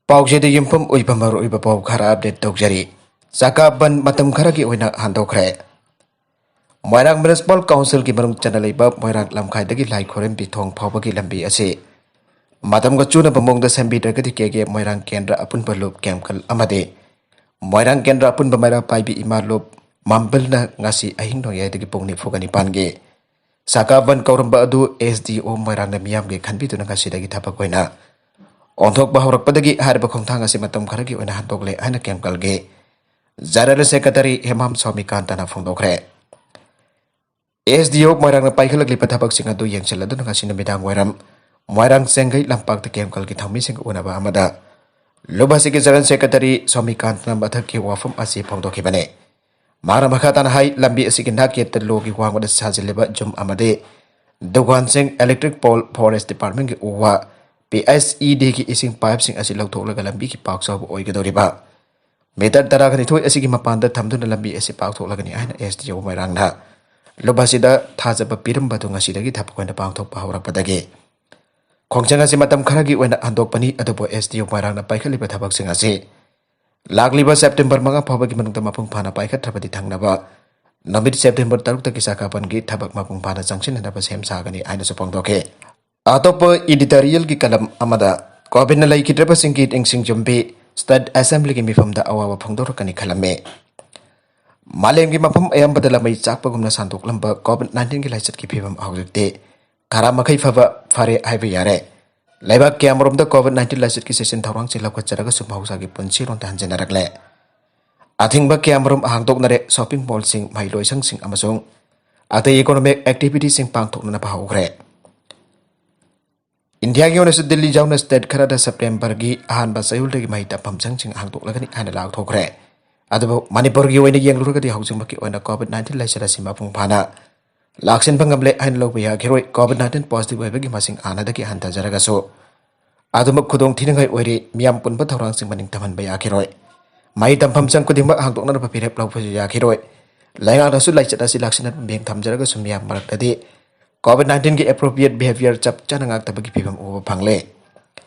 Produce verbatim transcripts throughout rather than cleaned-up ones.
ꯄꯥꯎꯆꯦꯗ ꯌꯨꯝꯐꯝ ꯑꯣꯏꯕ ꯃꯔꯨꯑꯣꯏꯕ ꯄꯥꯎ ꯈꯔ ꯑꯞꯗꯦꯠ ꯇꯧꯖꯔꯤ꯫ ꯆꯀꯥ ꯕꯟ ꯃꯇꯝ ꯈꯔꯒꯤ ꯑꯣꯏꯅ ꯍꯟꯗꯣꯛꯈ꯭ꯔꯦ꯫ ꯃꯣꯏꯔꯥꯡ ꯃ꯭ꯌꯨꯅꯤꯁꯤꯄꯥꯜ ꯀꯥꯎꯟꯁꯤꯜꯒꯤ ꯃꯅꯨꯡ ꯆꯟꯅ ꯂꯩꯕ ꯃꯣꯏꯔꯥꯡ ꯂꯝꯈꯥꯏꯗꯒꯤ ꯂꯥꯏ ꯈꯣꯏꯔꯝꯕꯤ ꯊꯣꯡ ꯐꯥꯎꯕꯒꯤ ꯂꯝꯕꯤ ꯑꯁꯤ ꯃꯇꯝꯒ ꯆꯨꯅꯕ ꯃꯑꯣꯡꯗ ꯁꯦꯝꯕꯤꯗ꯭ꯔꯒꯗꯤ ꯀꯦꯒꯦ ꯃꯣꯏꯔꯥꯡ ꯀꯦꯟꯗ꯭ꯔ ꯑꯄꯨꯟꯕ ꯂꯨꯞ ꯀꯦꯝꯀꯜ ꯑꯃꯗꯤ ꯃꯣꯏꯔꯥꯡ ꯀꯦꯟꯗ꯭ꯔ ꯑꯄꯨꯟꯕ ꯃꯩꯔꯥ ꯄꯥꯏꯕꯤ ꯏꯃꯥ ꯂꯨꯞ ꯃꯥꯝꯕꯜꯅ ꯉꯁꯤ ꯑꯍꯤꯡ ꯅꯣꯡꯌꯥꯏꯗꯒꯤ ꯄꯨꯡ ꯅꯤꯐꯨꯒ ꯅꯤꯄꯥꯟꯒꯤ ꯆꯀꯥ ꯕꯟ ꯀꯧꯔꯝꯕ ꯑꯗꯨ ꯑꯦꯁ ꯗꯤ ꯑꯣ ꯃꯣꯏꯔꯥꯡꯅ ꯃꯤꯌꯥꯝꯒꯤ ꯈꯟꯕꯤꯗꯨꯅ ꯉꯁꯤꯗꯒꯤ ꯊꯕꯛ ꯑꯣꯏꯅ ꯑꯣꯟꯊꯣꯛꯄ ꯍꯧꯔꯛꯄꯗꯒꯤ ꯍꯥꯏꯔꯤꯕ ꯈꯣꯡꯊꯥꯡ ꯑꯁꯤ ꯃꯇꯝ ꯈꯔꯒꯤ ꯑꯣꯏꯅ ꯍꯟꯗꯣꯛꯂꯦ ꯍꯥꯏꯅ ꯀꯦꯝꯀꯜꯒꯤ general secretary Hemam ꯁ꯭ꯋꯥꯃꯤꯀꯥꯟꯇꯅ ꯐꯣꯡꯗꯣꯛꯈ꯭ꯔꯦ꯫ S D ꯑꯣ ꯃꯣꯏꯔꯥꯡꯅ ꯄꯥꯏꯈꯠꯂꯛꯂꯤꯕ ꯊꯕꯛꯁꯤꯡ ꯑꯗꯨ ꯌꯦꯡꯁꯤꯜꯂꯗꯨꯅ ꯉꯁꯤ ꯅꯨꯃꯤꯗꯥꯡ ꯋꯥꯏꯔꯝ ꯃꯣꯏꯔꯥꯡ ꯆꯦꯡꯒꯩ ꯂꯝꯄꯥꯛꯇ ꯀꯦꯝꯀꯜꯒꯤ ꯊꯧꯃꯤꯁꯤꯡꯒ ꯎꯅꯕ ꯑꯃꯗ ꯂꯨꯞ ꯑꯁꯤꯒꯤ ꯖꯦꯅꯔꯦꯜ ꯁꯦꯀ꯭ꯔꯦꯇꯔꯤ ꯁ꯭ꯋꯥꯃꯤꯀꯥꯟꯇꯅ ꯃꯊꯛꯀꯤ ꯋꯥꯐꯝ ꯑꯁꯤ ꯐꯣꯡꯗꯣꯛꯈꯤꯕꯅꯤ꯫ ꯃꯍꯥꯛꯅ ꯃꯈꯥ ꯇꯥꯅ ꯍꯥꯏ, ꯂꯝꯕꯤ ꯑꯁꯤꯒꯤ ꯅꯥꯛ ꯌꯦꯠꯇ ꯂꯣꯒꯤ ꯋꯥꯡꯃꯗ ꯁꯥꯖꯤꯜꯂꯤꯕ ꯖꯨꯝ ꯑꯃꯗꯤ ꯗꯨꯀꯥꯟꯁꯤꯡ, ꯏꯂꯦꯛꯇ꯭ꯔꯤꯛ ꯄꯣꯜ, ꯐꯣꯔꯦꯁ ꯗꯤꯄꯥꯔꯠꯃꯦꯟꯒꯤ ꯎ ꯋꯥ, ꯄꯤ ꯑꯩꯆ ꯏ ꯗꯤꯒꯤ ꯏꯁꯤꯡ ꯄꯥꯏꯞꯁꯤꯡ ꯑꯁꯤ ꯂꯧꯊꯣꯛꯂꯒ ꯂꯝꯕꯤꯒꯤ ꯄꯥꯛ ꯆꯥꯎꯕ ꯑꯣꯏꯒꯗꯧꯔꯤꯕ ꯃꯤꯇꯔ ꯇꯔꯥꯒ ꯅꯤꯊꯣꯏ ꯑꯁꯤꯒꯤ ꯃꯄꯥꯟꯗ ꯊꯝꯗꯨꯅ ꯂꯝꯕꯤ ꯑꯁꯤ ꯄꯥꯛꯊꯣꯛꯂꯒꯅꯤ ꯍꯥꯏꯅ ꯑꯦꯁ ꯗꯤ ꯑꯣ ꯃꯣꯏꯔꯥꯡꯅ ꯂꯨꯞ ꯑꯁꯤꯗ ꯊꯥꯖꯕ ꯄꯤꯔꯝꯕꯗꯨ ꯉꯁꯤꯗꯒꯤ ꯊꯕꯛ ꯑꯣꯏꯅ ꯄꯥꯡꯊꯣꯛꯄ ꯍꯧꯔꯛꯄꯗꯒꯤ ꯈꯣꯡꯖꯪ ꯑꯁꯤ ꯃꯇꯝ ꯈꯔꯒꯤ ꯑꯣꯏꯅ ꯍꯟꯗꯣꯛꯄꯅꯤ꯫ ꯑꯗꯨꯕꯨ ꯑꯦꯁ ꯗꯤ ꯑꯣ ꯃꯣꯏꯔꯥꯡꯅ ꯄꯥꯏꯈꯠꯂꯤꯕ ꯊꯕꯛꯁꯤꯡ ꯑꯁꯤ ꯂꯥꯛꯂꯤꯕ ꯁꯦꯞꯇꯦꯝꯕꯔ ꯃꯉꯥ ꯐꯥꯎꯕꯒꯤ ꯃꯅꯨꯡꯗ ꯃꯄꯨꯡ ꯐꯥꯅ ꯄꯥꯏꯈꯠꯇ꯭ꯔꯕꯗꯤ ꯊꯪꯅꯕ ꯅꯨꯃꯤꯠ ꯁꯦꯞꯇꯦꯝꯕꯔ ꯇꯔꯨꯛꯇꯒꯤ ꯆꯀꯥ ꯕꯟꯒꯤ ꯊꯕꯛ ꯃꯄꯨꯡ ꯐꯥꯅ ꯆꯪꯁꯤꯟꯅꯅꯕ ꯁꯦꯝ ꯁꯥꯒꯅꯤ ꯍꯥꯏꯅꯁꯨ ꯐꯣꯡꯗꯣꯛꯈꯤ꯫ ꯑꯇꯣꯞꯄ ꯏꯗꯤꯇꯣꯔꯤꯌꯦꯜꯒꯤ ꯀꯂꯝ ꯑꯃꯗ, ꯀꯣꯚꯤꯗꯅ ꯂꯩꯈꯤꯗ꯭ꯔꯕꯁꯤꯡꯒꯤ ꯅꯤꯡꯁꯤꯡ ꯌꯨꯝꯕꯤ ꯁ꯭ꯇꯦꯠ ꯑꯦꯁꯦꯝꯕ꯭ꯂꯤꯒꯤ ꯃꯤꯐꯝꯗ ꯑꯋꯥꯕ ꯐꯣꯡꯗꯣꯔꯛꯀꯅꯤ ꯈꯜꯂꯝꯃꯤ꯫ ꯃꯥꯂꯦꯝꯒꯤ ꯃꯐꯝ ꯑꯌꯥꯝꯕꯗ ꯂꯃꯩ ꯆꯥꯛꯄꯒꯨꯝꯅ ꯁꯟꯗꯣꯛꯂꯝꯕ ꯀꯣꯚꯤꯗ ꯅꯥꯏꯟꯇꯤꯟꯒꯤ ꯂꯥꯏꯆꯠꯀꯤ ꯐꯤꯕꯝ ꯍꯧꯖꯤꯛꯇꯤ ꯈꯔ ꯃꯈꯩ ꯐꯕ ꯐꯔꯦ ꯍꯥꯏꯕ ꯌꯥꯔꯦ꯫ ꯂꯩꯕꯥꯛ ꯀꯌꯥꯃꯔꯣꯝꯗ ꯀꯣꯚꯤꯗ ꯅꯥꯏꯟꯇꯤꯟ ꯂꯥꯏꯆꯠꯀꯤ ꯆꯦꯛꯁꯤꯟ ꯊꯧꯔꯥꯡꯁꯤꯡ ꯂꯧꯈꯠꯆꯔꯒꯁꯨ ꯃꯍꯧꯁꯥꯒꯤ ꯄꯨꯟꯁꯤꯔꯣꯟꯗ ꯍꯟꯖꯤꯟꯅꯔꯛꯂꯦ꯫ ꯑꯊꯤꯡꯕ ꯀꯌꯥꯃꯔꯨꯝ ꯍꯥꯡꯗꯣꯛꯅꯔꯦ, ꯁꯣꯞꯄꯤꯡ ꯃꯣꯜꯁꯤꯡ, ꯃꯍꯩꯂꯣꯏꯁꯪꯁꯤꯡ ꯑꯃꯁꯨꯡ ꯑꯇꯩ ꯏꯀꯣꯅꯣꯃꯤꯛ ꯑꯦꯛꯇꯤꯚꯤꯇꯤꯁꯤꯡ ꯄꯥꯡꯊꯣꯛꯅꯅꯕ ꯍꯧꯈ꯭ꯔꯦ꯫ ꯏꯟꯗꯤꯌꯥꯒꯤ ꯑꯣꯏꯅꯁꯨ ꯗꯤꯜꯂꯤ ꯌꯥꯎꯅ ꯁ꯭ꯇꯦꯠ ꯈꯔꯗ ꯁꯦꯞꯇꯦꯝꯕꯔꯒꯤ ꯑꯍꯥꯟꯕ ꯆꯌꯣꯜꯗꯒꯤ ꯃꯍꯩ ꯇꯝꯐꯝꯁꯪꯁꯤꯡ ꯍꯥꯡꯗꯣꯛꯂꯒꯅꯤ ꯍꯥꯏꯅ ꯂꯥꯎꯊꯣꯛꯈ꯭ꯔꯦ꯫ ꯑꯗꯨꯕꯨ ꯃꯅꯤꯄꯨꯔꯒꯤ ꯑꯣꯏꯅ ꯌꯦꯡꯂꯨꯔꯒꯗꯤ ꯍꯧꯖꯤꯛꯃꯛꯀꯤ ꯑꯣꯏꯅ ꯀꯣꯚꯤꯗ ꯅꯥꯏꯟꯇꯤꯟ ꯂꯥꯏꯆꯠ ꯑꯁꯤ ꯃꯄꯨꯡ ꯐꯥꯅ ꯂꯥꯛꯁꯤꯟꯕ ꯉꯝꯂꯦ ꯍꯥꯏꯅ ꯂꯧꯕ ꯌꯥꯈꯤꯔꯣꯏ꯫ ꯀꯣꯚꯤꯗ ꯅꯥꯏꯟꯇꯤꯟ ꯄꯣꯖꯤꯇꯤꯚ ꯑꯣꯏꯕꯒꯤ ꯃꯁꯤꯡ ꯍꯥꯟꯅꯗꯒꯤ ꯍꯟꯊꯖꯔꯒꯁꯨ ꯑꯗꯨꯃꯛ ꯈꯨꯗꯣꯡ ꯊꯤꯅꯤꯡꯉꯥꯏ ꯑꯣꯏꯔꯤ꯫ ꯃꯤꯌꯥꯝ ꯄꯨꯟꯕ ꯊꯧꯔꯥꯡꯁꯤꯡ ꯃꯅꯤꯡ ꯇꯝꯍꯟꯕ ꯌꯥꯈꯤꯔꯣꯏ꯫ ꯃꯍꯩ ꯇꯝꯐꯝꯁꯪ ꯈꯨꯗꯤꯡꯃꯛ ꯍꯥꯡꯗꯣꯛꯅꯅꯕ ꯐꯤꯔꯦꯞ ꯂꯧꯕꯁꯨ ꯌꯥꯈꯤꯔꯣꯏ꯫ ꯂꯩꯉꯥꯛꯅꯁꯨ ꯂꯥꯏꯆꯠ ꯑꯁꯤ ꯂꯥꯛꯁꯤꯟꯅꯕ ꯃꯤꯠꯌꯦꯡ ꯊꯝꯖꯔꯒꯁꯨ ꯃꯤꯌꯥꯝ ꯃꯔꯛꯇꯗꯤ ꯀꯣꯚꯤꯗ ꯅꯥꯏꯟꯇꯤꯟꯒꯤ ꯑꯦꯄ꯭ꯔꯣꯄ꯭ꯔꯤꯌꯦꯠ ꯕꯤꯍꯦꯕꯤꯌꯔ ꯆꯞ ꯆꯥꯅ ꯉꯥꯛꯇꯕꯒꯤ ꯐꯤꯕꯝ ꯎꯕ ꯐꯪꯂꯦ꯫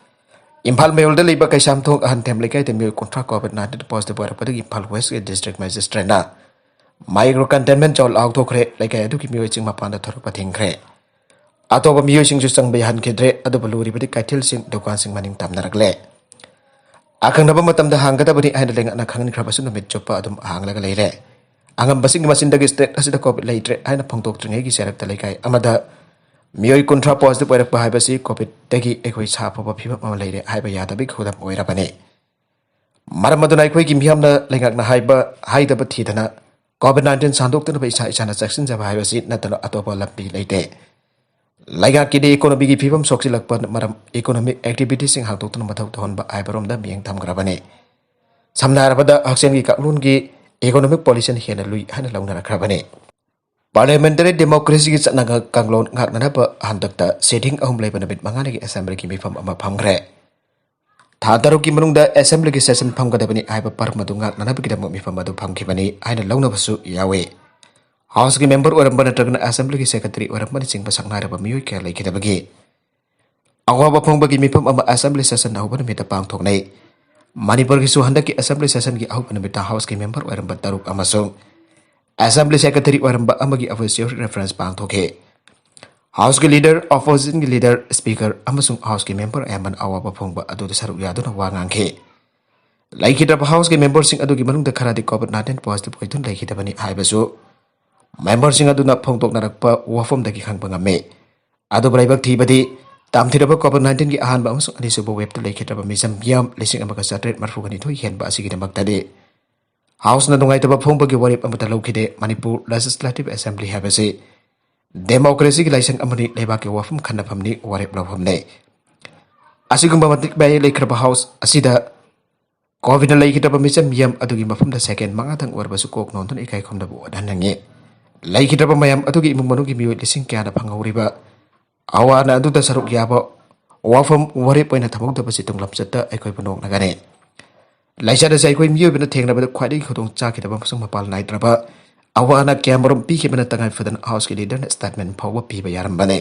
ꯏꯝꯐꯥꯜ ꯃꯌꯣꯜꯗ ꯂꯩꯕ ꯀꯩꯁꯥꯝꯊꯣꯡ ꯑꯍꯟꯊꯦꯝ ꯂꯩꯀꯥꯏꯗ ꯃꯤꯑꯣꯏ ꯀꯨꯟꯊ꯭ꯔꯥ COVID nineteen positive ꯑꯣꯏꯔꯛꯄꯗꯒꯤ Imphal West ꯀꯤ district magistrate ꯅ micro containment zone ꯂꯥꯎꯊꯣꯛꯈ꯭ꯔꯦ꯫ ꯂꯩꯀꯥꯏ ꯑꯗꯨꯒꯤ ꯃꯤꯑꯣꯏꯁꯤꯡ ꯃꯄꯥꯟꯗ ꯊꯣꯔꯛꯄ ꯊꯤꯡꯈ꯭ꯔꯦ꯫ ꯑꯇꯣꯞꯄ ꯃꯤꯑꯣꯏꯁꯤꯡꯁꯨ ꯆꯪꯕ ꯌꯥꯍꯟꯈꯤꯗ꯭ꯔꯦ꯫ ꯑꯗꯨꯕꯨ ꯂꯨꯔꯤꯕꯗꯤ ꯀꯩꯊꯦꯜꯁꯤꯡ, ꯗꯨꯀꯥꯟꯁꯤꯡ ꯃꯅꯤꯡ ꯇꯝꯅꯔꯛꯂꯦ꯫ ꯑꯈꯪꯅꯕ ꯃꯇꯝꯗ ꯍꯥꯡꯒꯗꯕꯅꯤ ꯍꯥꯏꯅ ꯂꯩꯉꯥꯛꯅ ꯈꯪꯍꯟꯈ꯭ꯔꯕꯁꯨ ꯅꯨꯃꯤꯠ ꯆꯨꯞꯄ ꯑꯗꯨꯝ ꯍꯥꯡꯂꯒ ꯂꯩꯔꯦ꯫ ꯑꯉꯝꯕꯁꯤꯡꯒꯤ ꯃꯆꯤꯟꯗꯒꯤ state ꯑꯁꯤꯗ COVID ꯂꯩꯇ꯭ꯔꯦ ꯍꯥꯏꯅ ꯐꯣꯡꯗꯣꯛꯇ꯭ꯔꯤꯉꯩꯒꯤ ꯆꯩꯔꯛꯇ ꯂꯩꯀꯥꯏ ꯑꯃꯗ ꯃꯤꯑꯣꯏ ꯀꯨꯟꯊ꯭ꯔꯥ positive ꯑꯣꯏꯔꯛꯄ ꯍꯥꯏꯕꯁꯤ COVID ꯗꯒꯤ ꯑꯩꯈꯣꯏ ꯁꯥꯐꯕ ꯐꯤꯕꯝ ꯑꯃ ꯂꯩꯔꯦ ꯍꯥꯏꯕ ꯌꯥꯗꯕꯒꯤ ꯈꯨꯗꯝ ꯑꯣꯏꯔꯕꯅꯤ꯫ ꯃꯔꯝ ꯑꯗꯨꯅ ꯑꯩꯈꯣꯏꯒꯤ ꯃꯤꯌꯥꯝꯅ ꯂꯩꯉꯥꯛꯅ ꯍꯥꯏꯕ ꯍꯥꯏꯗꯕ ꯊꯤꯗꯅ COVID nineteen ꯁꯟꯗꯣꯛꯇꯅꯕ ꯏꯁꯥ ꯏꯁꯥꯅ ꯆꯦꯛꯁꯤꯟꯖꯕ ꯍꯥꯏꯕꯁꯤ ꯅꯠꯇꯅ ꯑꯇꯣꯞꯄ ꯂꯝꯕꯤ ꯂꯩꯇꯦ꯫ ꯂꯩꯉꯥꯛꯀꯤꯗꯤ economy ꯒꯤ ꯐꯤꯕꯝ ꯁꯣꯛꯆꯤꯜꯂꯛꯄ ꯃꯔꯝ economic activity ꯁꯤꯡ ꯍꯥꯡꯗꯣꯛꯇꯨꯅ ꯃꯊꯧ ꯇꯧꯍꯟꯕ ꯍꯥꯏꯕꯔꯣꯝꯗ ꯃꯤꯠꯌꯦꯡ ꯊꯝꯈ꯭ꯔꯕꯅꯤ꯫ ꯁꯝꯅ ꯍꯥꯏꯔꯕꯗ, ꯍꯛꯁꯦꯜꯒꯤ ꯀꯥꯡꯂꯣꯟꯒꯤ economic policy ꯅ ꯍꯦꯟꯅ ꯂꯨꯏ ꯍꯥꯏꯅ ꯂꯧꯅꯔꯛꯈ꯭ꯔꯕꯅꯤ꯫ Parliamentary democracy ꯒꯤ ꯆꯠꯅ ꯀꯥꯡꯂꯣꯟ ꯉꯥꯛꯅꯅꯕ ꯍꯟꯗꯛꯇ sitting ꯑꯍꯨꯝ ꯂꯩꯕ ꯅꯨꯃꯤꯠ ꯃꯉꯥꯅꯤꯒꯤ assembly ꯒꯤ ꯃꯤꯐꯝ ꯑꯃ ꯐꯝꯈ꯭ꯔꯦ꯫ ꯊꯥ ꯇꯔꯨꯛꯀꯤ ꯃꯅꯨꯡꯗ assembly ꯒꯤ session ꯐꯝꯒꯗꯕꯅꯤ ꯍꯥꯏꯕ ꯄꯔꯝ ꯑꯗꯨ ꯉꯥꯛꯅꯅꯕꯒꯤꯗꯃꯛ ꯃꯤꯐꯝ ꯑꯗꯨ ꯐꯝꯈꯤꯕꯅꯤ ꯍꯥꯏꯅ ꯂꯧꯅꯕꯁꯨ ꯌꯥꯎꯏ꯫ House ꯀꯤ member ꯑꯣꯏꯔꯝꯕ ꯅꯠꯇ꯭ꯔꯒꯅ assembly ꯒꯤ secretary ꯑꯣꯏꯔꯝꯕꯅꯆꯤꯡꯕ ꯁꯛꯅꯥꯏꯔꯕ ꯃꯤꯑꯣꯏ ꯀꯌꯥ ꯂꯩꯈꯤꯗꯕꯒꯤ ꯑꯋꯥꯕ ꯐꯣꯡꯕꯒꯤ ꯃꯤꯐꯝ ꯑꯃ assembly session ꯑꯍꯧꯕ ꯅꯨꯃꯤꯠꯇ ꯄꯥꯡꯊꯣꯛꯅꯩ꯫ ꯃꯅꯤꯄꯨꯔꯒꯤꯁꯨ ꯍꯟꯗꯛꯀꯤ assembly session ꯒꯤ ꯑꯍꯧꯕ ꯅꯨꯃꯤꯠꯇ House ꯀꯤ member ꯑꯣꯏꯔꯝꯕ ꯇꯔꯨꯛ ꯑꯃꯁꯨꯡ assembly secretary ꯑꯣꯏꯔꯝꯕ ꯑꯃꯒꯤ official reference ꯄꯥꯡꯊꯣꯛꯈꯤ꯫ House ꯀꯤ leader, opposition ꯒꯤ leader, speaker ꯑꯃꯁꯨꯡ House ꯀꯤ member ꯑꯌꯥꯝꯕꯅ ꯑꯋꯥꯕ ꯐꯣꯡꯕ ꯑꯗꯨꯗ ꯁꯔꯨꯛ ꯌꯥꯗꯨꯅ ꯋꯥ ꯉꯥꯡꯈꯤ꯫ ꯂꯩꯈꯤꯗ꯭ꯔꯕ House ꯀꯤ member ꯁꯤꯡ ꯑꯗꯨꯒꯤ ꯃꯅꯨꯡꯗ ꯈꯔꯗꯤ COVID nineteen positive ꯑꯣꯏꯗꯨꯅ ꯂꯩꯈꯤꯗꯕꯅꯤ ꯍꯥꯏꯕꯁꯨ member ꯁꯤꯡ ꯑꯗꯨꯅ ꯐꯣꯡꯗꯣꯛꯅꯔꯛꯄ ꯋꯥꯐꯝꯗꯒꯤ ꯈꯪꯕ ꯉꯝꯃꯤ꯫ ꯑꯗꯨꯕꯨ ꯂꯥꯏꯕꯛ ꯊꯤꯕꯗꯤ, ꯇꯝꯊꯤꯔꯕ COVID nineteen ꯒꯤ ꯑꯍꯥꯟꯕ ꯑꯃꯁꯨꯡ ꯑꯅꯤꯁꯨꯕ wave ꯇ ꯂꯩꯈꯤꯗ꯭ꯔꯕ ꯃꯤꯆꯝ ꯃꯤꯌꯥꯝ ꯂꯤꯁꯤꯡ ꯑꯃꯒ ꯆꯥꯇ꯭ꯔꯦꯠ ꯃꯔꯤꯐꯨ ꯅꯤꯊꯣꯏ ꯍꯦꯟꯕ ꯑꯁꯤꯒꯤꯗꯃꯛꯇꯗꯤ House ꯅ ꯅꯨꯡꯉꯥꯏꯇꯕ ꯐꯣꯡꯕꯒꯤ ꯋꯥꯔꯦꯞ ꯑꯃꯠꯇ ꯂꯧꯈꯤꯗꯦ꯫ ꯃꯅꯤꯄꯨꯔ Legislative Assembly ꯍꯥꯏꯕꯁꯤ democracy ꯒꯤ ꯂꯥꯏꯁꯪ ꯑꯃꯅꯤ, ꯂꯩꯕꯥꯛꯀꯤ ꯋꯥꯐꯝ ꯈꯟꯅꯐꯝꯅꯤ, ꯋꯥꯔꯦꯞ ꯂꯧꯐꯝꯅꯤ꯫ ꯑꯁꯤꯒꯨꯝꯕ ꯃꯇꯤꯛ ꯃꯌꯥꯏ ꯂꯩꯈ꯭ꯔꯕ House ꯑꯁꯤꯗ COVID ꯅ ꯂꯩꯈꯤꯗ꯭ꯔꯕ ꯃꯤꯆꯝ ꯃꯤꯌꯥꯝ ꯑꯗꯨꯒꯤ ꯃꯐꯝꯗ second ꯃꯉꯥꯇꯪ ꯑꯣꯏꯔꯕꯁꯨ ꯀꯣꯛ ꯅꯣꯟꯗꯨꯅ ꯏꯀꯥꯏ ꯈꯨꯝꯅꯕ ꯎꯠꯍꯟꯅꯤꯡꯉꯤ꯫ ꯂꯩꯈꯤꯗ꯭ꯔꯕ ꯃꯌꯥꯝ ꯑꯗꯨꯒꯤ ꯏꯃꯨꯡ ꯃꯅꯨꯡꯒꯤ ꯃꯤꯑꯣꯏ ꯂꯤꯁꯤꯡ ꯀꯌꯥꯅ ꯐꯪꯍꯧꯔꯤꯕ ꯑꯋꯥ ꯑꯅꯥ ꯑꯗꯨꯗ ꯁꯔꯨꯛ ꯌꯥꯕ ꯋꯥꯐꯝ ꯋꯥꯔꯦꯞ ꯑꯣꯏꯅ ꯊꯝꯍꯧꯗꯕꯁꯤ ꯇꯨꯡꯂꯝꯆꯠꯇ ꯑꯩꯈꯣꯏꯕꯨ ꯅꯣꯛꯅꯒꯅꯤ꯫ ꯂꯥꯏꯆꯠ ꯑꯁꯤ ꯑꯩꯈꯣꯏ ꯃꯤꯑꯣꯏꯕꯅ ꯊꯦꯡꯅꯕꯗ ꯈ꯭ꯋꯥꯏꯗꯒꯤ ꯈꯨꯗꯣꯡ ꯆꯥꯈꯤꯗꯕ ꯑꯃꯁꯨꯡ ꯃꯄꯥꯜ ꯅꯥꯏꯗ꯭ꯔꯕ ꯑꯋꯥ ꯑꯅꯥ ꯀꯌꯥꯃꯔꯨꯝ ꯄꯤꯈꯤꯕꯅ ꯇꯉꯥꯏ ꯐꯗꯅ House ꯀꯤ leader ꯅ statement ꯐꯥꯎꯕ ꯄꯤꯕ ꯌꯥꯔꯝꯕꯅꯤ꯫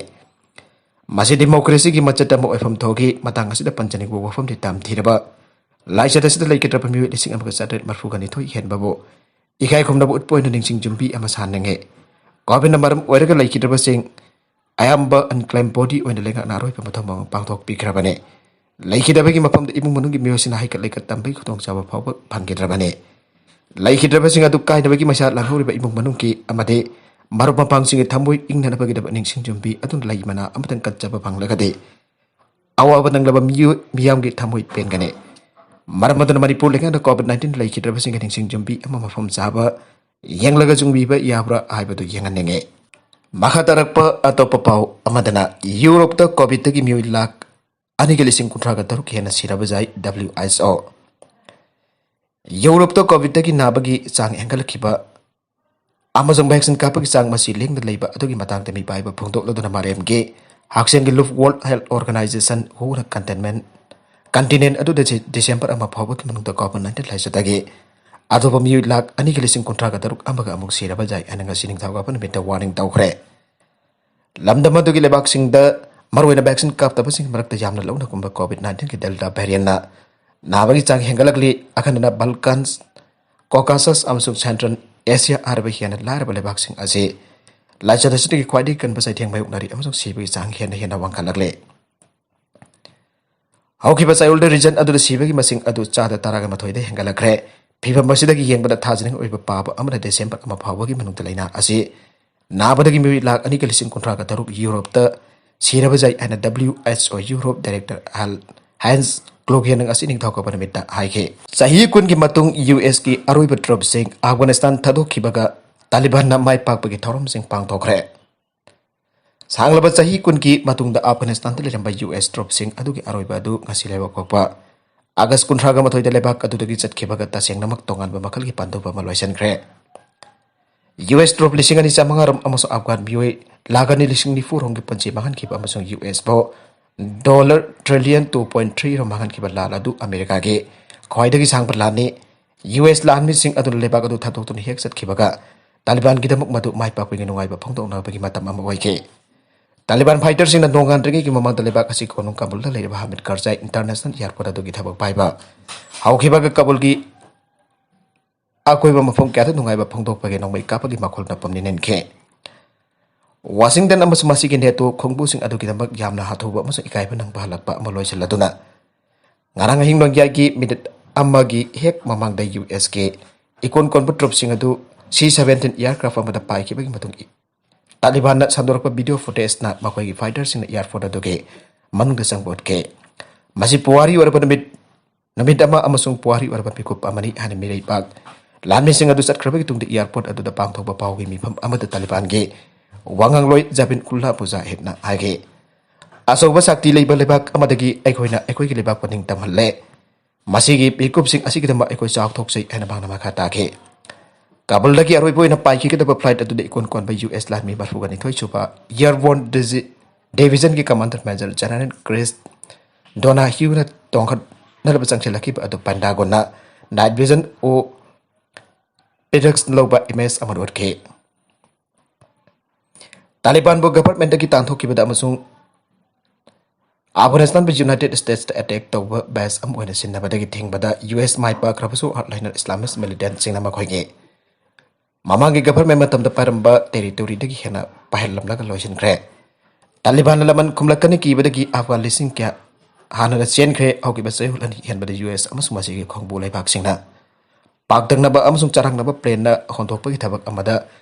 ꯃꯁꯤ ꯗꯤꯃꯣꯀ꯭ꯔꯦꯁꯤꯒꯤ ꯃꯆꯠ ꯑꯃ ꯑꯣꯏꯐꯝ ꯊꯣꯛꯏ꯫ ꯃꯇꯥꯡ ꯑꯁꯤꯗ ꯄꯟꯖꯅꯤꯡꯕ ꯋꯥꯐꯝꯗꯤ, ꯇꯝꯊꯤꯔꯕ ꯂꯥꯏꯆꯠ ꯑꯁꯤꯗ ꯂꯩꯈꯤꯗ꯭ꯔꯕ ꯃꯤꯑꯣꯏ ꯂꯤꯁꯤꯡ ꯑꯃꯒ ꯆꯥꯇ꯭ꯔꯦꯠ ꯃꯔꯤꯐꯨꯒ ꯅꯤꯊꯣꯏ ꯍꯦꯟꯕꯕꯨ ꯏꯀꯥꯏ ꯈꯨꯝꯅꯕ ꯎꯠꯄ ꯑꯣꯏꯅ ꯅꯤꯡꯁꯤꯡ ꯌꯨꯝꯕꯤ ꯑꯃ ꯁꯥꯟꯅꯤꯡꯉꯤ꯫ ꯀꯣꯚꯤꯗꯅ ꯃꯔꯝ ꯑꯣꯏꯔꯒ ꯂꯩꯈꯤꯗ꯭ꯔꯕꯁꯤꯡ ꯑꯌꯥꯝꯕ unclaimed body ꯑꯣꯏꯅ ꯂꯩꯉꯥꯛꯅ ꯑꯔꯣꯏꯕ ꯃꯊꯧ ꯃꯉꯝ ꯄꯥꯡꯊꯣꯛꯄꯤꯈ꯭ꯔꯕꯅꯤ꯫ ꯂꯩꯈꯤꯗꯕꯒꯤ ꯃꯐꯝꯗ ꯏꯃꯨꯡ ꯃꯅꯨꯡꯒꯤ ꯃꯤꯑꯣꯏꯁꯤꯡꯅ ꯍꯩꯀꯠ ꯂꯩꯀꯠ ꯇꯝꯕꯒꯤ ꯈꯨꯗꯣꯡꯆꯥꯕ ꯐꯥꯎꯕ ꯐꯪꯈꯤꯗ꯭ꯔꯕꯅꯤ꯫ ꯂꯩꯈꯤꯗ꯭ꯔꯕꯁꯤꯡ ꯑꯗꯨ ꯀꯥꯏꯅꯕꯒꯤ ꯃꯩꯁꯥ ꯂꯥꯡꯍꯧꯔꯤꯕ ꯏꯃꯨꯡ ꯃꯅꯨꯡꯒꯤ ꯑꯃꯗꯤ ꯃꯔꯨꯞ ꯃꯄꯥꯡꯁꯤꯡꯒꯤ ꯊꯃꯣꯏ ꯏꯪꯅꯅꯕꯒꯤꯗꯃꯛ ꯅꯤꯡꯁꯤꯡ ꯌꯨꯝꯕꯤ ꯑꯗꯨꯅ ꯂꯩ ꯃꯅꯥ ꯑꯃꯇꯪ ꯀꯠꯆꯕ ꯐꯪꯂꯒꯗꯤ ꯑꯋꯥꯕ ꯅꯪꯂꯕ ꯃꯤꯑꯣꯏ ꯃꯤꯌꯥꯝꯒꯤ ꯊꯃꯣꯏ ꯄꯦꯟꯒꯅꯤ꯫ ꯃꯔꯝ ꯑꯗꯨꯅ ꯃꯅꯤꯄꯨꯔ ꯂꯩꯉꯥꯛꯅ ꯀꯣꯚꯤꯗ ꯅꯥꯏꯟꯇꯤꯟ ꯂꯩꯈꯤꯗ꯭ꯔꯕꯁꯤꯡꯒꯤ ꯅꯤꯡꯁꯤꯡ ꯌꯨꯝꯕꯤ ꯑꯃ ꯃꯐꯝ ꯆꯥꯕ ꯌꯦꯡꯂꯒ ꯆꯨꯡꯕꯤꯕ ꯌꯥꯕ꯭ꯔꯥ ꯍꯥꯏꯕꯗꯨ ꯌꯦꯡꯍꯟꯅꯤꯡꯉꯤ꯫ ꯃꯈꯥ ꯇꯥꯔꯛꯄ ꯑꯇꯣꯞꯄ ꯄꯥꯎ ꯑꯃꯗꯅ, ꯌꯨꯔꯣꯞꯇ ꯀꯣꯚꯤꯗꯇꯒꯤ ꯃꯤꯑꯣꯏ ꯂꯥꯈ ꯑꯅꯤꯒ ꯂꯤꯁꯤꯡ ꯀꯨꯟꯊ꯭ꯔꯥꯒ ꯇꯔꯨꯛ ꯍꯦꯟꯅ ꯁꯤꯔꯕ ꯖꯥꯏ, W H O꯫ ꯌꯨꯔꯣꯞꯇ ꯀꯣꯚꯤꯗꯇꯒꯤ ꯅꯥꯕꯒꯤ ꯆꯥꯡ ꯍꯦꯟꯒꯠꯂꯛꯈꯤꯕ ꯑꯃꯁꯨꯡ ꯚꯦꯛꯁꯤꯟ ꯀꯥꯞꯄꯒꯤ ꯆꯥꯡ ꯃꯁꯤ ꯂꯦꯡꯗꯅ ꯂꯩꯕ ꯑꯗꯨꯒꯤ ꯃꯇꯥꯡꯗ ꯃꯤꯄꯥꯏꯕ ꯐꯣꯡꯗꯣꯛꯂꯗꯨꯅ ꯃꯥꯂꯦꯝꯒꯤ ꯍꯛꯁꯦꯜꯒꯤ ꯂꯨꯞ, World Health Organization, ꯍꯨꯅ ꯀꯟꯇꯦꯟꯃꯦꯟ ꯀꯟꯇꯤꯅꯦꯟ ꯑꯗꯨꯗ ꯗꯤ-, ꯗꯤꯁꯦꯝꯕꯔ ꯑꯃ ꯐꯥꯎꯕꯒꯤ ꯃꯅꯨꯡꯗ ꯀꯣꯚꯤꯗ ꯅꯥꯏꯟꯇꯤꯟ ꯂꯥꯏꯆꯠꯇꯒꯤ ꯑꯇꯣꯞꯄ ꯃꯤꯑꯣꯏ ꯂꯥꯈ ꯑꯅꯤꯒ ꯂꯤꯁꯤꯡ ꯀꯨꯟꯊ꯭ꯔꯥꯒ ꯇꯔꯨꯛ ꯑꯃꯒ ꯑꯃꯨꯛ ꯁꯤꯔꯕ ꯌꯥꯏ ꯍꯥꯏꯅ ꯉꯁꯤ ꯅꯤꯡꯊꯧꯀꯥꯕ ꯅꯨꯃꯤꯠꯇ ꯋꯥꯔꯅꯤꯡ ꯇꯧꯈ꯭ꯔꯦ꯫ ꯂꯝꯗꯝ ꯑꯗꯨꯒꯤ ꯂꯩꯕꯥꯛꯁꯤꯡꯗ, ꯃꯔꯨꯑꯣꯏꯅ ꯚꯦꯛꯁꯤꯟ ꯀꯥꯞꯇꯕꯁꯤꯡꯒꯤ ꯃꯔꯛꯇ ꯌꯥꯝꯅ ꯂꯧꯅ ꯀꯨꯝꯕ ꯀꯣꯚꯤꯗ ꯅꯥꯏꯟꯇꯤꯟꯒꯤ ꯗꯦꯜꯇꯥ ꯚꯦꯔꯤꯌꯟꯅ ꯅꯥꯕꯒꯤ ꯆꯥꯡ ꯍꯦꯟꯒꯠꯂꯛꯂꯤ꯫ ꯑꯈꯟꯅꯅ ꯕꯜꯀꯥꯟꯁ, ꯀꯣꯀꯥꯁꯁ ꯑꯃꯁꯨꯡ ꯁꯦꯟꯇ꯭ꯔꯦꯜ ꯑꯦꯁꯤꯌꯥ ꯍꯥꯏꯔꯤꯕ ꯍꯦꯟꯅ ꯂꯥꯏꯔꯕ ꯂꯩꯕꯥꯛꯁꯤꯡ ꯑꯁꯤ ꯂꯥꯏꯆꯠ ꯑꯁꯤꯗꯒꯤ ꯈ꯭ꯋꯥꯏꯗꯒꯤ ꯀꯟꯕ ꯆꯩꯊꯦꯡ ꯃꯥꯌꯣꯛꯅꯔꯤ ꯑꯃꯁꯨꯡ ꯁꯤꯕꯒꯤ ꯆꯥꯡ ꯍꯦꯟꯅ ꯍꯦꯟꯅ ꯋꯥꯡꯈꯠꯂꯛꯂꯤ꯫ ꯍꯧꯈꯤꯕ ꯆꯌꯣꯜꯗ ꯔꯤꯖꯟ ꯑꯗꯨꯗ ꯁꯤꯕꯒꯤ ꯃꯁꯤꯡ ꯑꯗꯨ ꯆꯥꯗ ꯇꯔꯥꯒ ꯃꯥꯊꯣꯏꯗ ꯍꯦꯟꯒꯠꯂꯛꯈ꯭ꯔꯦ꯫ ꯐꯤꯚꯝ ꯑꯁꯤꯗꯒꯤ ꯌꯦꯡꯕꯗ ꯊꯥꯖꯅꯤꯡꯉꯥꯏ ꯑꯣꯏꯕ ꯄꯥꯕ ꯑꯃꯅ ꯗꯤꯁꯦꯝꯕꯔ ꯑꯃ ꯐꯥꯎꯕꯒꯤ ꯃꯅꯨꯡꯗ ꯂꯥꯏꯅꯥ ꯑꯁꯤ ꯅꯥꯕꯗꯒꯤ ꯃꯤꯑꯣꯏ ꯂꯥꯈ ꯑꯅꯤꯒ ꯂꯤꯁꯤꯡ ꯀꯨꯟꯊ꯭ꯔꯥꯒ ꯇꯔꯨꯛ ꯌꯨꯔꯣꯞꯇ ꯁꯤꯔꯕ ꯌꯥꯏ ꯍꯥꯏꯅ W H O Europe director ꯍꯦꯜ-, ꯍꯦꯟꯁ ꯀ꯭ꯂꯣꯒꯦꯅ ꯉꯁꯤ ꯅꯤꯡꯊꯧꯀꯥꯕ ꯅꯨꯃꯤꯠꯇ ꯍꯥꯏꯈꯤ꯫ ꯆꯍꯤ ꯀꯨꯟꯒꯤ ꯃꯇꯨꯡ ꯌꯨ ꯑꯦꯁꯀꯤ ꯑꯔꯣꯏꯕ ꯇ꯭ꯔꯨꯞꯁꯤꯡ ꯑꯐꯒꯥꯅꯤꯁꯇꯥꯟ ꯊꯥꯗꯣꯛꯈꯤꯕꯒ ꯇꯥꯂꯤꯕꯥꯟꯅ ꯃꯥꯏ ꯄꯥꯛꯄꯒꯤ ꯊꯧꯔꯝꯁꯤꯡ ꯄꯥꯡꯊꯣꯛꯈ꯭ꯔꯦ꯫ ꯁꯥꯡꯂꯕ ꯆꯍꯤ ꯀꯨꯟꯒꯤ ꯃꯇꯨꯡꯗ ꯑꯐꯒꯥꯅꯤꯁꯇꯥꯟꯗ ꯂꯩꯔꯝꯕ ꯌꯨ ꯑꯦꯁ ꯇ꯭ꯔꯨꯞꯁꯤꯡ ꯑꯗꯨꯒꯤ ꯑꯔꯣꯏꯕ ꯑꯗꯨ ꯉꯁꯤ ꯂꯩꯕꯥꯛ ꯄꯣꯛꯄ ꯑꯥꯒꯁ ꯀꯨꯟꯊ꯭ꯔꯥꯒ ꯃꯥꯊꯣꯏꯗ ꯂꯩꯕꯥꯛ ꯑꯗꯨꯗꯒꯤ ꯆꯠꯈꯤꯕꯒ ꯇꯁꯦꯡꯅꯃꯛ ꯇꯣꯉꯥꯟꯕ ꯃꯈꯜꯒꯤ ꯄꯥꯟꯗꯝ ꯑꯃ ꯂꯣꯏꯁꯤꯟꯈ꯭ꯔꯦ꯫ ꯌꯨ ꯑꯦꯁ ꯇ꯭ꯔꯨꯞ ꯂꯤꯁꯤꯡ ꯑꯅꯤ ꯆꯥꯃꯉꯥ ꯔꯣꯝ ꯑꯃꯁꯨꯡ ꯑꯐꯒꯥꯟ ꯃꯤꯑꯣꯏ ꯂꯥꯈ ꯑꯅꯤ ꯂꯤꯁꯤꯡ ꯅꯤꯐꯨ ꯔꯣꯝꯒꯤ ꯄꯨꯟꯁꯤ ꯃꯥꯡꯍꯟꯈꯤꯕ ꯑꯃꯁꯨꯡ ꯌꯨ ꯑꯦꯁ ꯕꯨ dollar trillion two point three ꯔꯣꯝ ꯃꯥꯡꯍꯟꯈꯤꯕ ꯂꯥꯜ ꯑꯗꯨ ꯑꯃꯦꯔꯤꯀꯥꯒꯤ ꯈ꯭ꯋꯥꯏꯗꯒꯤ ꯁꯥꯡꯕ ꯂꯥꯟꯅꯤ꯫ ꯌꯨ ꯑꯦꯁ ꯂꯥꯟꯃꯤꯁꯤꯡ ꯑꯗꯨꯅ ꯂꯩꯕꯥꯛ ꯑꯗꯨ ꯊꯥꯗꯣꯛꯇꯨꯅ ꯍꯦꯛ ꯆꯠꯈꯤꯕꯒ ꯇꯥꯂꯤꯕꯥꯟꯒꯤꯗꯃꯛ ꯃꯗꯨ ꯃꯥꯏ ꯄꯥꯛꯄꯒꯤ ꯅꯨꯡꯉꯥꯏꯕ ꯐꯣꯡꯗꯣꯛꯅꯕꯒꯤ ꯃꯇꯝ ꯑꯃ ꯑꯣꯏꯈꯤ꯫ ꯇꯥꯂꯤꯕꯥꯟ ꯐꯥꯏꯇꯔꯁꯤꯡꯅ ꯅꯣꯡꯉꯥꯟꯗ꯭ꯔꯤꯉꯩꯒꯤ ꯃꯃꯥꯡꯗ ꯂꯩꯕꯥꯛ ꯑꯁꯤ ꯀꯣꯅꯨꯡ ꯀꯥꯕꯨꯜꯗ ꯂꯩꯔꯤꯕ ꯍꯥꯃꯤꯗ ꯀꯔꯖꯥꯏ ꯏꯟꯇꯔꯅꯦꯁꯅꯦꯜ ꯑꯦꯌꯔꯄꯣꯔꯠ ꯑꯗꯨꯒꯤ ꯊꯕꯛ ꯄꯥꯏꯕ ꯍꯧꯈꯤꯕꯒ ꯀꯥꯕꯨꯜꯒꯤ ꯑꯀꯣꯏꯕ ꯃꯐꯝ ꯀꯌꯥꯗ ꯅꯨꯡꯉꯥꯏꯕ ꯐꯣꯡꯗꯣꯛꯄꯒꯤ ꯅꯣꯡꯃꯩ ꯀꯥꯞꯄꯒꯤ ꯃꯈꯣꯜꯅ ꯄꯨꯝꯅ ꯅꯤꯟꯈꯤ꯫ ꯋꯥꯁꯤꯡꯇꯟ ꯑꯃꯁꯨꯡ ꯃꯁꯤꯒꯤ ꯅꯦꯇꯣ ꯈꯣꯡꯕꯨꯁꯤꯡ ꯑꯗꯨꯒꯤꯗꯃꯛ ꯌꯥꯝꯅ ꯍꯥꯊꯨꯕ ꯑꯃꯁꯨꯡ ꯏꯀꯥꯏꯕ ꯅꯪꯕ ꯍꯜꯂꯛꯄ ꯑꯃ ꯂꯣꯏꯁꯤꯜꯂꯗꯨꯅ, ꯉꯔꯥꯡ ꯑꯍꯤꯡ ꯅꯣꯡꯌꯥꯏꯒꯤ ꯃꯤꯅꯤꯠ ꯑꯃꯒꯤ ꯍꯦꯛ ꯃꯃꯥꯡꯗ ꯌꯨ ꯑꯦꯁꯀꯤ ꯏꯀꯣꯟ ꯀꯣꯟꯕ ꯇ꯭ꯔꯨꯞꯁꯤꯡ ꯑꯗꯨ ꯁꯤ ꯁꯚꯦꯟꯇꯤꯟ ꯑꯦꯌꯔꯀ꯭ꯔꯥꯐ ꯑꯃꯗ ꯄꯥꯏꯈꯤꯕꯒꯤ ꯃꯇꯨꯡ ꯏ-, ꯇꯥꯂꯤꯕꯥꯟꯅ ꯁꯟꯗꯣꯔꯛꯄ ꯚꯤꯗꯤꯑꯣ ꯐꯨꯇꯦꯖꯅ ꯃꯈꯣꯏꯒꯤ ꯐꯥꯏꯇꯔꯁꯤꯡꯅ ꯑꯦꯌꯔꯄꯣꯔꯠ ꯑꯗꯨꯒꯤ ꯃꯅꯨꯡꯗ ꯆꯪꯕ ꯎꯠꯈꯤ꯫ ꯃꯁꯤ ꯄꯨꯋꯥꯔꯤ ꯑꯣꯏꯔꯕ ꯅꯨꯃꯤꯠ, ꯅꯨꯃꯤꯠ ꯑꯃ ꯑꯃꯁꯨꯡ ꯄꯨꯋꯥꯔꯤ ꯑꯣꯏꯔꯕ ꯃꯤꯀꯨꯞ ꯑꯃꯅꯤ ꯍꯥꯏꯅ ꯃꯤꯔꯩꯕꯥꯛ ꯂꯥꯟꯃꯤꯁꯤꯡ ꯑꯗꯨ ꯆꯠꯈ꯭ꯔꯕꯒꯤ ꯇꯨꯡꯗ ꯑꯦꯌꯔꯄꯣꯔꯠ ꯑꯗꯨꯗ ꯄꯥꯡꯊꯣꯛꯄ ꯄꯥꯎꯒꯤ ꯃꯤꯐꯝ ꯑꯃꯗ ꯇꯥꯂꯤꯕꯥꯟꯒꯤ ꯋꯥꯉꯥꯡꯂꯣꯏ ꯖꯥꯕꯤꯟ ꯎꯜꯂꯥ ꯃꯨꯖꯥꯍꯤꯗꯅ ꯍꯥꯏꯈꯤ꯫ ꯑꯆꯧꯕ ꯁꯛꯇꯤ ꯂꯩꯕ ꯂꯩꯕꯥꯛ ꯑꯃꯗꯒꯤ ꯑꯩꯈꯣꯏꯅ ꯑꯩꯈꯣꯏꯒꯤ ꯂꯩꯕꯥꯛꯄꯨ ꯅꯤꯡꯇꯝꯍꯜꯂꯦ꯫ ꯃꯁꯤꯒꯤ ꯃꯤꯀꯨꯞꯁꯤꯡ ꯑꯁꯤꯒꯤꯗꯃꯛ ꯑꯩꯈꯣꯏ ꯆꯥꯎꯊꯣꯛꯆꯩ ꯍꯥꯏꯅ ꯃꯍꯥꯛꯅ ꯃꯈꯥ ꯇꯥꯈꯤ꯫ ꯀꯥꯕꯨꯜꯗꯒꯤ ꯑꯔꯣꯏꯕ ꯑꯣꯏꯅ ꯄꯥꯏꯈꯤꯒꯗꯕ ꯐ꯭ꯂꯥꯏꯠ ꯑꯗꯨꯗ ꯏꯀꯣꯟ ꯀꯣꯟꯕ ꯌꯨ ꯑꯦꯁ ꯂꯥꯟꯃꯤ ꯃꯔꯤꯐꯨꯅꯤꯊꯣꯏ ꯁꯨꯕ ꯑꯦꯌꯔꯕꯣꯔꯟ ꯗꯤꯖꯤ-, ꯗꯤꯚꯤꯖꯟꯒꯤ ꯀꯃꯥꯟꯗꯔ ꯃꯦꯖꯔ ꯖꯦꯅꯔꯦꯜ ꯀ꯭ꯔꯤꯁ ꯗꯣꯅꯥꯍ꯭ꯌꯨꯅ ꯇꯣꯡꯈꯠꯅꯅꯕ ꯆꯪꯁꯤꯜꯂꯛꯈꯤꯕ ꯑꯗꯨ ꯄꯦꯟꯇꯥꯒꯣꯟꯅ ꯅꯥꯏꯠ ꯚꯤꯖꯟ ꯑꯣ ꯄꯤꯗꯛꯁ ꯂꯧꯕ ꯏꯃꯦꯖ ꯑꯃ ꯎꯠꯈꯤ꯫ ꯇꯥꯂꯤꯕꯥꯟꯕꯨ ꯒꯚꯔꯟꯃꯦꯟꯠꯇꯒꯤ ꯇꯥꯟꯊꯣꯛꯈꯤꯕꯗ ꯑꯃꯁꯨꯡ ꯑꯐꯒꯥꯅꯤꯁꯇꯥꯟꯕꯨ ꯌꯨꯅꯥꯏꯇꯦꯗ ꯁ꯭ꯇꯦꯠꯁꯇ ꯑꯦꯇꯦꯛ ꯇꯧꯕ ꯕꯦꯁ ꯑꯃ ꯑꯣꯏꯅ ꯁꯤꯟꯅꯕꯗꯒꯤ ꯊꯤꯡꯕꯗ ꯌꯨ ꯑꯦꯁ ꯃꯥꯏ ꯄꯥꯛꯈ꯭ꯔꯕꯁꯨ ꯍꯥꯔꯗꯂꯥꯏꯅꯔ ꯏꯁꯂꯥꯃꯤꯁ ꯃꯤꯂꯤꯇꯦꯟꯠꯁꯤꯡꯅ ꯃꯈꯣꯏꯒꯤ ꯃꯃꯥꯡꯒꯤ ꯒꯚꯔꯟꯃꯦꯟꯠ ꯃꯇꯝꯗ ꯄꯥꯏꯔꯝꯕ ꯇꯦꯔꯤꯇꯣꯔꯤꯗꯒꯤ ꯍꯦꯟꯅ ꯄꯥꯏꯍꯜꯂꯝꯂꯒ ꯂꯣꯏꯁꯤꯟꯈ꯭ꯔꯦ꯫ ꯇꯥꯂꯤꯕꯥꯟꯅ ꯂꯃꯟ ꯈꯨꯝꯂꯛꯀꯅꯤ ꯀꯤꯕꯗꯒꯤ ꯑꯐꯒꯥꯟ ꯂꯤꯁꯤꯡ ꯀꯌꯥ ꯍꯥꯟꯅꯅ ꯆꯦꯟꯈ꯭ꯔꯦ꯫ ꯍꯧꯈꯤꯕ ꯆꯌꯣꯜ ꯑꯅꯤ ꯍꯦꯟꯕꯗ ꯌꯨ ꯑꯦꯁ ꯑꯃꯁꯨꯡ ꯃꯁꯤꯒꯤ ꯈꯣꯡꯕꯨ ꯂꯩꯕꯥꯛꯁꯤꯡꯅ ꯄꯥꯛꯇꯛꯅꯕ ꯑꯃꯁꯨꯡ ꯆꯔꯥꯡꯅꯕ ꯄ꯭ꯂꯦꯟꯅ ꯍꯣꯟꯗꯣꯛꯄꯒꯤ ꯊꯕꯛ ꯑꯃꯗ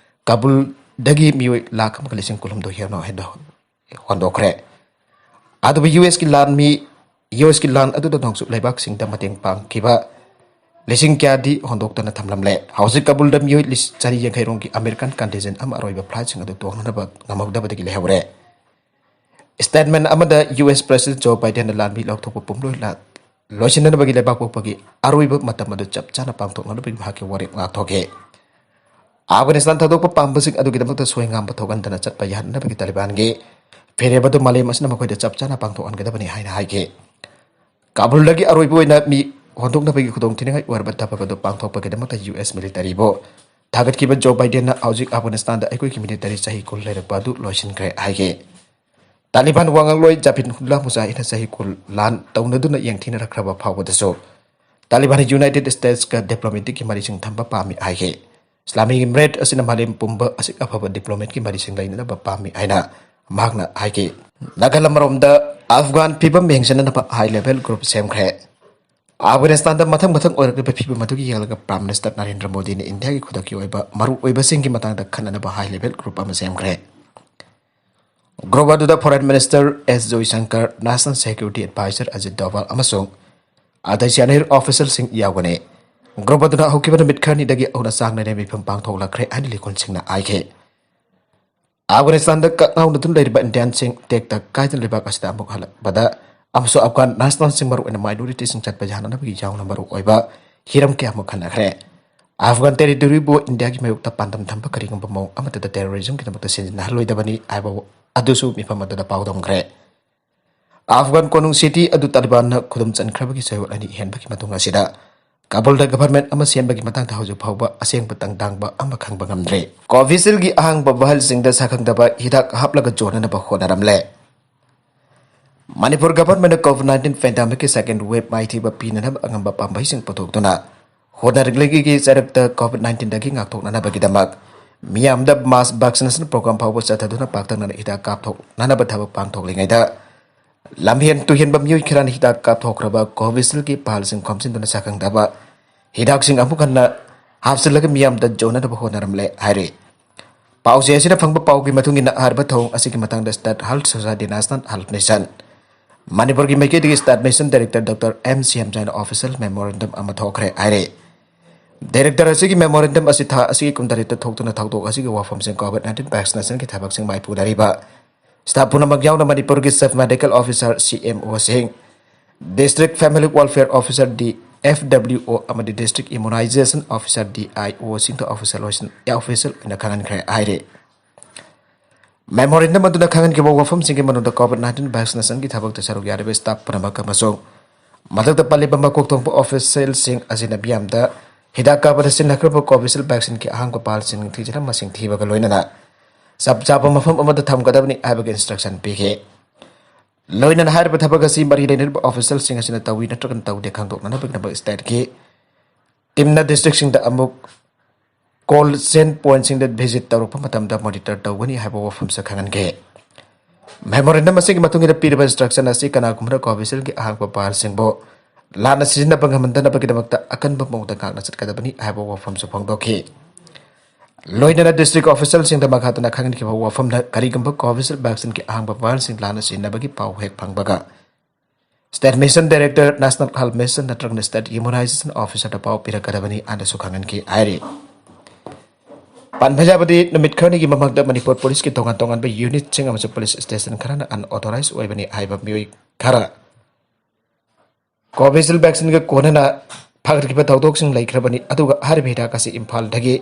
ꯀꯥꯕꯨꯜꯗꯒꯤ ꯃꯤꯑꯣꯏ ꯂꯥꯈ ꯑꯃꯒ ꯂꯤꯁꯤꯡ ꯀꯨꯟꯍꯨꯝꯗꯣꯏ ꯍꯦꯟꯅ ꯍꯦꯟꯅ ꯍꯣꯟꯗꯣꯛꯈ꯭ꯔꯦ꯫ ꯑꯗꯨꯕꯨ ꯌꯨ ꯑꯦꯁꯀꯤ ꯂꯥꯟꯃꯤ, ꯌꯨ ꯑꯦꯁꯀꯤ ꯂꯥꯟ ꯑꯗꯨꯗ ꯅꯣꯡꯆꯨꯞ ꯂꯩꯕꯥꯛꯁꯤꯡꯗ ꯃꯇꯦꯡ ꯄꯥꯡꯈꯤꯕ ꯂꯤꯁꯤꯡ ꯀꯌꯥꯗꯤ ꯍꯣꯟꯗꯣꯛꯇꯅ ꯊꯝꯂꯝꯂꯦ꯫ ꯍꯧꯖꯤꯛ ꯀꯥꯕꯨꯜꯗ ꯃꯤꯑꯣꯏ ꯂꯤꯁ-, ꯆꯅꯤ ꯌꯥꯡꯈꯩ ꯔꯣꯝꯒꯤ ꯑꯃꯦꯔꯤꯀꯥꯟ ꯀꯟꯇꯤꯟꯖꯦꯟꯠ ꯑꯃ ꯑꯔꯣꯏꯕ ꯐ꯭ꯂꯥꯏꯠꯁꯤꯡ ꯑꯗꯨ ꯇꯣꯡꯅꯅꯕ ꯉꯝꯍꯧꯗꯕꯗꯒꯤ ꯂꯩꯍꯧꯔꯦ꯫ ꯁ꯭ꯇꯦꯠꯃꯦꯟꯠ ꯑꯃꯗ ꯌꯨ ꯑꯦꯁ ꯄ꯭ꯔꯦꯁꯤꯗꯦꯟꯠ ꯖꯣ ꯕꯥꯏꯗꯦꯟꯅ ꯂꯥꯟꯃꯤ ꯂꯧꯊꯣꯛꯄ ꯄꯨꯝꯂꯣꯏ ꯂꯥ-, ꯂꯣꯏꯁꯤꯟꯅꯅꯕꯒꯤ ꯂꯩꯕꯥꯛ ꯄꯣꯛꯄꯒꯤ ꯑꯔꯣꯏꯕ ꯃꯇꯝ ꯑꯗꯨ ꯆꯞ ꯆꯥꯅ ꯄꯥꯡꯊꯣꯛꯅꯅꯕꯒꯤ ꯃꯍꯥꯛꯀꯤ ꯋꯥꯔꯦꯞ ꯉꯥꯛꯊꯣꯛꯈꯤ꯫ ꯑꯐꯒꯥꯅꯤꯁꯇꯥꯟ ꯊꯥꯗꯣꯛꯄ ꯄꯥꯝꯕꯁꯤꯡ ꯑꯗꯨꯒꯤꯗꯃꯛꯇ ꯁꯣꯏ ꯉꯥꯝꯕ ꯊꯣꯛꯍꯟꯗꯅ ꯆꯠꯄ ꯌꯥꯍꯟꯅꯕꯒꯤ ꯇꯥꯂꯤꯕꯥꯟꯒꯤ ꯐꯤꯔꯦꯞ ꯑꯗꯨ ꯃꯥꯂꯦꯝ ꯑꯁꯤꯅ ꯃꯈꯣꯏꯗ ꯆꯞ ꯆꯥꯅ ꯄꯥꯡꯊꯣꯛꯍꯟꯒꯗꯕꯅꯤ ꯍꯥꯏꯅ ꯍꯥꯏꯈꯤ꯫ ꯀꯥꯕꯨꯜꯗꯒꯤ ꯑꯔꯣꯏꯕ ꯑꯣꯏꯅ ꯃꯤ ꯍꯣꯟꯗꯣꯛꯅꯕꯒꯤ ꯈꯨꯗꯣꯡꯊꯤꯅꯤꯡꯉꯥꯏ ꯑꯣꯏꯔꯕ ꯊꯕꯛ ꯑꯗꯨ ꯄꯥꯡꯊꯣꯛꯄꯒꯤꯗꯃꯛꯇ ꯌꯨ ꯑꯦꯁ ꯃꯤꯂꯤꯇꯔꯤꯕꯨ ꯊꯥꯒꯠꯈꯤꯕ ꯖꯣ ꯕꯥꯏꯗꯦꯟꯅ ꯍꯧꯖꯤꯛ ꯑꯐꯒꯥꯅꯤꯁꯇꯥꯟꯗ ꯑꯩꯈꯣꯏꯒꯤ ꯃꯤꯂꯤꯇꯔꯤ ꯆꯍꯤ ꯀꯨꯟ ꯂꯩꯔꯛꯄ ꯑꯗꯨ ꯂꯣꯏꯁꯤꯟꯈ꯭ꯔꯦ ꯍꯥꯏꯈꯤ꯫ ꯇꯥꯂꯤꯕꯥꯟ ꯋꯥꯉꯥꯡꯂꯣꯏ ꯖꯥꯕꯤꯗꯨꯜꯂꯥ ꯃꯨꯖꯥꯍꯤꯗꯅ ꯆꯍꯤ ꯀꯨꯟ ꯂꯥꯟ ꯇꯧꯅꯗꯨꯅ ꯌꯦꯡꯊꯤꯅꯔꯛꯈ꯭ꯔꯕ ꯐꯥꯎꯕꯗꯁꯨ ꯇꯥꯂꯤꯕꯥꯟꯅ ꯌꯨꯅꯥꯏꯇꯦꯗ ꯁ꯭ꯇꯦꯠꯁꯀ ꯗꯤꯄ꯭ꯂꯣꯃꯦꯇꯤꯛꯀꯤ ꯃꯔꯤꯁꯤꯡ ꯊꯝꯕ ꯄꯥꯝꯃꯤ ꯍꯥꯏꯈꯤ꯫ ꯏꯁꯂꯥꯃꯤꯛ ꯏꯃꯤꯔꯦꯠ ꯑꯁꯤꯅ ꯃꯥꯂꯦꯝ ꯄꯨꯝꯕ ꯑꯁꯤꯛ ꯑꯐꯕ ꯗꯤꯄ꯭ꯂꯣꯃꯦꯠꯀꯤ ꯃꯔꯤꯁꯤꯡ ꯂꯩꯅꯅꯕ ꯄꯥꯝꯃꯤ ꯍꯥꯏꯅ ꯃꯍꯥꯛꯅ ꯍꯥꯏꯈꯤ꯫ ꯅꯥꯒꯥꯂꯝ ꯑꯃꯔꯣꯝꯗ ꯑꯐꯒꯥꯟ ꯐꯤꯕꯝ ꯌꯦꯡꯁꯤꯟꯅꯅꯕ ꯍꯥꯏ ꯂꯦꯚꯦꯜ ꯒ꯭ꯔꯨꯞ ꯁꯦꯝꯈ꯭ꯔꯦ꯫ ꯑꯐꯒꯥꯅꯤꯁꯇꯥꯟꯗ ꯃꯊꯪ ꯃꯊꯪ ꯑꯣꯏꯔꯛꯂꯤꯕ ꯐꯤꯕꯝ ꯑꯗꯨꯒꯤ ꯌꯦꯡꯂꯒ ꯄ꯭ꯔꯥꯏꯝ ꯃꯤꯅꯤꯁꯇꯔ ꯅꯔꯦꯟꯗ꯭ꯔ ꯃꯣꯗꯤꯅ ꯏꯟꯗꯤꯌꯥꯒꯤ ꯈꯨꯗꯛꯀꯤ ꯑꯣꯏꯕ ꯃꯔꯨꯑꯣꯏꯕꯁꯤꯡꯒꯤ ꯃꯇꯥꯡꯗ ꯈꯟꯅꯅꯕ ꯍꯥꯏ ꯂꯦꯚꯦꯜ ꯒ꯭ꯔꯨꯞ ꯑꯃ ꯁꯦꯝꯈ꯭ꯔꯦ꯫ ꯒ꯭ꯔꯨꯞ ꯑꯗꯨꯗ ꯐꯣꯔꯦꯟ ꯃꯤꯅꯤꯁꯇꯔ ꯑꯦꯁ ꯖꯣꯏꯁꯪꯀꯔ, ꯅꯦꯁꯅꯦꯜ ꯁꯦꯀ꯭ꯌꯨꯔꯤꯇꯤ ꯑꯦꯗꯚꯥꯏꯖꯔ ꯑꯖꯤꯠ ꯗꯣꯚꯥꯜ ꯑꯃꯁꯨꯡ ꯑꯗꯩ ꯁꯦꯅꯤꯌꯔ ꯑꯣꯐꯤꯁꯤꯌꯦꯜꯁꯤꯡ ꯌꯥꯎꯒꯅꯤ꯫ ꯒ꯭ꯔꯨꯞ ꯑꯗꯨꯅ ꯍꯧꯈꯤꯕ ꯅꯨꯃꯤꯠ ꯈꯔꯅꯤꯗꯒꯤ ꯍꯧꯅ ꯆꯥꯡ ꯅꯥꯏꯅ ꯃꯤꯐꯝ ꯄꯥꯡꯊꯣꯛꯂꯛꯈ꯭ꯔꯦ ꯍꯥꯏꯅ ꯂꯤꯈꯨꯟꯁꯤꯡꯅ ꯍꯥꯏꯈꯤ꯫ ꯑꯐꯒꯥꯅꯤꯁꯇꯥꯟꯗ ꯀꯛꯉꯥꯎꯅꯗꯨꯅ ꯂꯩꯔꯤꯕ ꯏꯟꯗꯤꯌꯟꯁꯤꯡ ꯇꯦꯛꯇ ꯀꯥꯏꯗꯅ ꯂꯩꯕꯥꯛ ꯑꯁꯤꯗ ꯑꯃꯨꯛ ꯍꯜꯂꯛꯄꯗ ꯑꯃꯁꯨꯡ ꯑꯐꯒꯥꯟ ꯅꯦꯁꯅꯦꯜꯁꯤꯡ, ꯃꯔꯨꯑꯣꯏꯅ ꯃꯥꯏꯅꯣꯔꯤꯇꯤꯁꯤꯡ ꯆꯠꯄ ꯌꯥꯅꯅꯕꯒꯤ ꯌꯥꯎꯅ ꯃꯔꯨꯑꯣꯏꯕ ꯍꯤꯔꯝ ꯀꯌꯥ ꯑꯃ ꯈꯟꯅꯈ꯭ꯔꯦ꯫ ꯑꯐꯒꯥꯟ ꯇꯦꯔꯤꯇꯣꯔꯤꯕꯨ ꯏꯟꯗꯤꯌꯥꯒꯤ ꯃꯥꯌꯣꯛꯇ ꯄꯥꯟꯗꯝ ꯊꯝꯕ ꯀꯔꯤꯒꯨꯝꯕ ꯃꯑꯣꯡ ꯑꯃꯠꯇꯗ ꯇꯦꯔꯣꯔꯤꯖꯝꯒꯤꯗꯃꯛꯇ ꯁꯤꯖꯤꯟꯅꯍꯜꯂꯣꯏꯗꯕꯅꯤ ꯍꯥꯏꯕ ꯑꯗꯨꯁꯨ ꯃꯤꯐꯝ ꯑꯗꯨꯗ ꯄꯥꯎꯗꯝꯈ꯭ꯔꯦ꯫ ꯑꯐꯒꯥꯟ ꯀꯣꯅꯨꯡ ꯁꯤꯇꯤ ꯑꯗꯨ ꯇꯥꯂꯤꯕꯥꯟꯅ ꯈꯨꯗꯨꯝ ꯆꯟꯈ꯭ꯔꯕꯒꯤ ꯆꯌꯣꯜ ꯑꯅꯤ ꯍꯦꯟꯕꯒꯤ ꯃꯇꯨꯡ ꯑꯁꯤꯗ ꯀꯥꯕꯨꯜꯗ ꯒꯚꯔꯟꯃꯦꯟꯠ ꯑꯃ ꯁꯦꯝꯕꯒꯤ ꯃꯇꯥꯡꯗ ꯍꯧꯖꯤꯛ ꯐꯥꯎꯕ ꯑꯁꯦꯡꯕ ꯇꯪꯗꯥꯡꯕ ꯑꯃ ꯈꯪꯕ ꯉꯝꯗ꯭ꯔꯤ꯫ ꯀꯣꯚꯤꯁꯤꯜꯒꯤ ꯑꯍꯥꯡꯕ ꯋꯥꯍꯜꯁꯤꯡꯗ ꯁꯛꯈꯪꯗꯕ ꯍꯤꯗꯥꯛ ꯍꯥꯞꯂꯒ ꯌꯣꯟꯅꯅꯕ ꯍꯣꯠꯅꯔꯝꯂꯦ꯫ ꯃꯅꯤꯄꯨꯔ ꯒꯚꯔꯟꯃꯦꯟꯠꯅ ꯀꯣꯚꯤꯗ ꯅꯥꯏꯟꯇꯤꯟ ꯄꯦꯟꯗꯦꯃꯤꯛꯀꯤ ꯁꯦꯀꯦꯟ ꯋꯦꯕ ꯃꯥꯏꯊꯤꯕ ꯄꯤꯅꯅꯕ ꯑꯉꯝꯕ ꯄꯥꯝꯕꯩꯁꯤꯡ ꯄꯨꯊꯣꯛꯇꯨꯅ ꯍꯣꯠꯅꯔꯛꯂꯤꯒꯤ ꯆꯩꯔꯛꯇ ꯀꯣꯚꯤꯗ ꯅꯥꯏꯟꯇꯤꯟꯗꯒꯤ ꯉꯥꯛꯊꯣꯛꯅꯅꯕꯒꯤꯗꯃꯛ ꯃꯤꯌꯥꯝꯗ ꯃꯥꯁ ꯚꯦꯛꯁꯤꯅꯦꯁꯟ ꯄ꯭ꯔꯣꯒ꯭ꯔꯥꯝ ꯐꯥꯎꯕ ꯆꯠꯊꯗꯨꯅ ꯄꯥꯛꯇꯛꯅꯅ ꯍꯤꯗꯥꯛ ꯀꯥꯞꯊꯣꯛꯅꯅꯕ ꯊꯕꯛ ꯄꯥꯡꯊꯣꯛꯂꯤꯉꯩꯗ ꯂꯝꯍꯦꯟ ꯇꯨꯍꯦꯟꯕ ꯃꯤꯑꯣꯏ ꯈꯔꯅ ꯍꯤꯗꯥꯛ ꯀꯥꯞꯊꯣꯛꯈ꯭ꯔꯕ ꯀꯣꯚꯤꯁꯤꯜꯒꯤ ꯄꯥꯜꯁꯤꯡ ꯈꯣꯝꯖꯤꯟꯗꯨꯅ ꯁꯛꯈꯪꯗꯕ ꯍꯤꯗꯥꯛꯁꯤꯡ ꯑꯃꯨꯛ ꯍꯟꯅ ꯍꯥꯞꯆꯤꯜꯂꯒ ꯃꯤꯌꯥꯝꯗ ꯌꯣꯟꯅꯅꯕ ꯍꯣꯠꯅꯔꯝꯂꯦ ꯍꯥꯏꯔꯤ꯫ ꯄꯥꯎꯆꯦ ꯑꯁꯤꯅ ꯐꯪꯕ ꯄꯥꯎꯒꯤ ꯃꯇꯨꯡ ꯏꯟꯅ, ꯍꯥꯏꯔꯤꯕ ꯊꯧꯑꯣꯡ ꯑꯁꯤꯒꯤ ꯃꯇꯥꯡꯗ state health society, national health mission, ꯃꯅꯤꯄꯨꯔꯒꯤ ꯃꯥꯏꯀꯩꯗꯒꯤ state mission director doctor M ꯁꯤꯌꯥꯝꯖꯥꯏꯅ ꯑꯣꯐꯤꯁꯤꯌꯦꯜ ꯃꯦꯃꯣꯔꯦꯟꯗꯝ ꯑꯃ ꯊꯣꯛꯈ꯭ꯔꯦ ꯍꯥꯏꯔꯤ꯫ ꯗꯥꯏꯔꯦꯛꯇꯔ ꯑꯁꯤꯒꯤ ꯃꯦꯃꯣꯔꯦꯟꯗꯝ ꯑꯁꯤ ꯊꯥ ꯑꯁꯤꯒꯤ ꯀꯨꯟꯇꯔꯦꯠꯇ ꯊꯣꯛꯇꯨꯅ ꯊꯧꯗꯣꯛ ꯑꯁꯤꯒꯤ ꯋꯥꯐꯝꯁꯤꯡ ꯀꯣꯚꯤꯗ ꯅꯥꯏꯟꯇꯤꯟ ꯚꯦꯛꯁꯤꯅꯦꯁꯟꯒꯤ ꯊꯕꯛꯁꯤꯡ ꯃꯥꯏꯄꯨꯅꯔꯤꯕ ꯁ꯭ꯇꯥꯐ ꯄꯨꯝꯅꯃꯛ ꯌꯥꯎꯅ ꯃꯅꯤꯄꯨꯔꯒꯤ chief medical officer, C M ꯑꯣꯁꯤꯡ, district family welfare officer, D F W O, ꯑꯃꯗꯤ district immunisation officer, D I ꯑꯣꯁꯤꯡꯗ ꯑꯣꯐꯤꯁꯤꯌꯦꯜ ꯑꯣꯏꯁꯤꯟ-, ꯑꯣꯐꯤꯁꯤꯌꯦꯜ ꯑꯣꯏꯅ ꯈꯪꯍꯟꯈ꯭ꯔꯦ ꯍꯥꯏꯔꯤ꯫ ꯃꯦꯃꯣꯔꯦꯟꯗꯝ ꯑꯗꯨꯅ ꯈꯪꯍꯟꯈꯤꯕ ꯋꯥꯐꯝꯁꯤꯡꯒꯤ ꯃꯅꯨꯡꯗ ꯀꯣꯚꯤꯗ ꯅꯥꯏꯟꯇꯤꯟ ꯚꯦꯛꯁꯤꯅꯦꯁꯟꯒꯤ ꯊꯕꯛꯇ ꯁꯔꯨꯛ ꯌꯥꯔꯤꯕ ꯁ꯭ꯇꯥꯐ ꯄꯨꯝꯅꯃꯛ ꯑꯃꯁꯨꯡ ꯃꯊꯛꯇ ꯄꯜꯂꯤꯕ ꯃꯀꯣꯛ ꯊꯣꯡꯕ ꯑꯣꯐꯤꯁꯤꯌꯦꯜꯁꯤꯡ ꯑꯁꯤꯅ ꯃꯤꯌꯥꯝꯗ ꯍꯤꯗꯥꯛ ꯀꯥꯞꯄꯗ ꯁꯤꯖꯤꯟꯅꯈ꯭ꯔꯕ ꯀꯣꯚꯤꯁꯤꯜ ꯚꯦꯛꯁꯤꯟꯒꯤ ꯑꯍꯥꯡꯕ ꯄꯥꯜꯁꯤꯡ ꯊꯤꯖꯤꯜꯂ ꯃꯁꯤꯡ ꯊꯤꯕꯒ ꯂꯣꯏꯅꯅ ꯆꯞ ꯆꯥꯕ ꯃꯐꯝ ꯑꯃꯗ ꯊꯝꯒꯗꯕꯅꯤ ꯍꯥꯏꯕꯒꯤ instruction ꯄꯤꯈꯤ꯫ ꯂꯣꯏꯅꯅ ꯍꯥꯏꯔꯤꯕ ꯊꯕꯛ ꯑꯁꯤ ꯃꯔꯤ ꯂꯩꯅꯔꯤꯕ officialꯁꯤꯡ ꯑꯁꯤꯅ ꯇꯧꯏ ꯅꯠꯇ꯭ꯔꯒꯅ ꯇꯧꯗꯦ ꯈꯪꯗꯣꯛꯅꯅꯕꯒꯤꯗꯃꯛ stateꯀꯤ teamꯅ districtꯁꯤꯡꯗ ꯑꯃꯨꯛ cold chain pointꯁꯤꯡꯗ visit ꯇꯧꯔꯛꯄ ꯃꯇꯝꯗ monitor ꯇꯧꯒꯅꯤ ꯍꯥꯏꯕ ꯋꯥꯐꯝꯁꯨ ꯈꯪꯍꯟꯈꯤ꯫ Memorandum ꯑꯁꯤꯒꯤ ꯃꯇꯨꯡ ꯏꯟꯅ ꯄꯤꯔꯤꯕ instruction ꯑꯁꯤ ꯀꯅꯥꯒꯨꯝꯕꯅ Covisshieldꯒꯤ ꯑꯍꯥꯡꯕ vialꯁꯤꯡꯕꯨ ꯂꯥꯟꯅ ꯁꯤꯖꯤꯟꯅꯕ ꯉꯝꯍꯟꯗꯅꯕꯒꯤꯗꯃꯛꯇ ꯑꯀꯟꯕ ꯃꯑꯣꯡꯗ ꯉꯥꯛꯅ ꯆꯠꯀꯗꯕꯅꯤ ꯍꯥꯏꯕ ꯋꯥꯐꯝꯁꯨ ꯐꯣꯡꯗꯣꯛꯈꯤ꯫ ꯂꯣꯏꯅꯅ district officialꯁꯤꯡꯗ ꯃꯈꯥ ꯇꯥꯅ ꯈꯪꯍꯟꯈꯤꯕ ꯋꯥꯐꯝꯗ, ꯀꯔꯤꯒꯨꯝꯕ Covishield vaccineꯒꯤ ꯑꯍꯥꯡꯕ vialꯁꯤꯡ ꯂꯥꯟꯅ ꯁꯤꯖꯤꯟꯅꯕꯒꯤ ꯄꯥꯎ ꯍꯦꯛ ꯐꯪꯕꯒ, State Mission Director, National Health Mission ꯅꯠꯇ꯭ꯔꯒꯅ State Immunization Officerꯗ ꯄꯥꯎ ꯄꯤꯔꯛꯀꯗꯕꯅꯤ ꯍꯥꯏꯅꯁꯨ ꯈꯪꯍꯟꯈꯤ ꯍꯥꯏꯔꯤ꯫ ꯄꯟꯕ ꯌꯥꯕꯗꯤ, ꯅꯨꯃꯤꯠ ꯈꯔꯅꯤꯒꯤ ꯃꯃꯥꯡꯗ ꯃꯅꯤꯄꯨꯔ ꯄꯨꯂꯤꯁꯀꯤ ꯇꯣꯉꯥꯟ ꯇꯣꯉꯥꯟꯕ unitꯁꯤꯡ ꯑꯃꯁꯨꯡ police stationꯈꯔꯅ unauthorized ꯑꯣꯏꯕꯅꯤ ꯍꯥꯏꯕ ꯃꯤꯑꯣꯏ ꯈꯔ Covishield vaccineꯒ ꯀꯣꯟꯅꯅ ꯐꯒꯠꯈꯤꯕ ꯊꯧꯗꯣꯛꯁꯤꯡ ꯂꯩꯈ꯭ꯔꯕꯅꯤ꯫ ꯑꯗꯨꯒ ꯍꯥꯏꯔꯤꯕ ꯍꯤꯗꯥꯛ ꯑꯁꯤ ꯏꯝꯐꯥꯜꯗꯒꯤ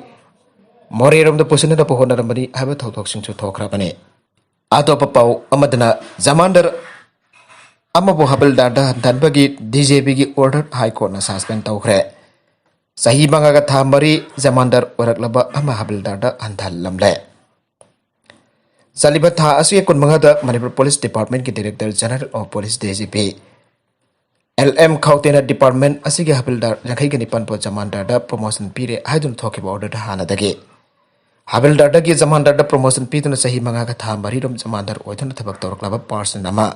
ꯃꯣꯔꯦꯔꯣꯝꯗ ꯄꯨꯁꯤꯟꯅꯅꯕ ꯍꯣꯠꯅꯔꯝꯕꯅꯤ ꯍꯥꯏꯕ ꯊꯧꯗꯣꯛꯁꯤꯡꯁꯨ ꯊꯣꯛꯈ꯭ꯔꯕꯅꯤ꯫ ꯑꯇꯣꯞꯄ ꯄꯥꯎ ꯑꯃꯗꯅ, ꯖꯃꯥꯟꯗꯔ ꯑꯃꯕꯨ ꯍꯕꯜꯗꯥꯔꯗ ꯍꯟꯊꯍꯟꯕꯒꯤ DGPꯒꯤ order High Courtꯅ suspend ꯇꯧꯈ꯭ꯔꯦ꯫ ꯆꯍꯤ ꯃꯉꯥꯒ ꯊꯥ ꯃꯔꯤ ꯖꯃꯥꯟꯗꯔ ꯑꯣꯏꯔꯛꯂꯕ ꯑꯃ ꯍꯕꯜꯗꯥꯔꯗ ꯍꯟꯊꯍꯜꯂꯝꯂꯦ꯫ ꯆꯠꯂꯤꯕ ꯊꯥ ꯑꯁꯤꯒꯤ ꯀꯨꯟꯃꯉꯥꯗ Manipur Police Departmentꯀꯤ Director General of Police, DGP, L M ꯈꯥꯎꯇꯦꯅ department ꯑꯁꯤꯒꯤ ꯍꯕꯜꯗꯥꯔ ꯌꯥꯡꯈꯩꯒ ꯅꯤꯄꯥꯟꯕꯨ ꯖꯃꯥꯟꯗꯥꯔꯗ promotion ꯄꯤꯔꯦ ꯍꯥꯏꯗꯨꯅ ꯊꯣꯛꯈꯤꯕ orderꯗ ꯍꯥꯟꯅꯗꯒꯤ ꯍꯕꯜꯗꯥꯔꯗꯒꯤ ꯖꯃꯥꯟꯗꯥꯔꯗ promotion ꯄꯤꯗꯨꯅ ꯆꯍꯤ ꯃꯉꯥꯒ ꯊꯥ ꯃꯔꯤꯔꯣꯝ ꯖꯃꯥꯟꯗꯥꯔ ꯑꯣꯏꯗꯨꯅ ꯊꯕꯛ ꯇꯧꯔꯛꯂꯕ person ꯑꯃ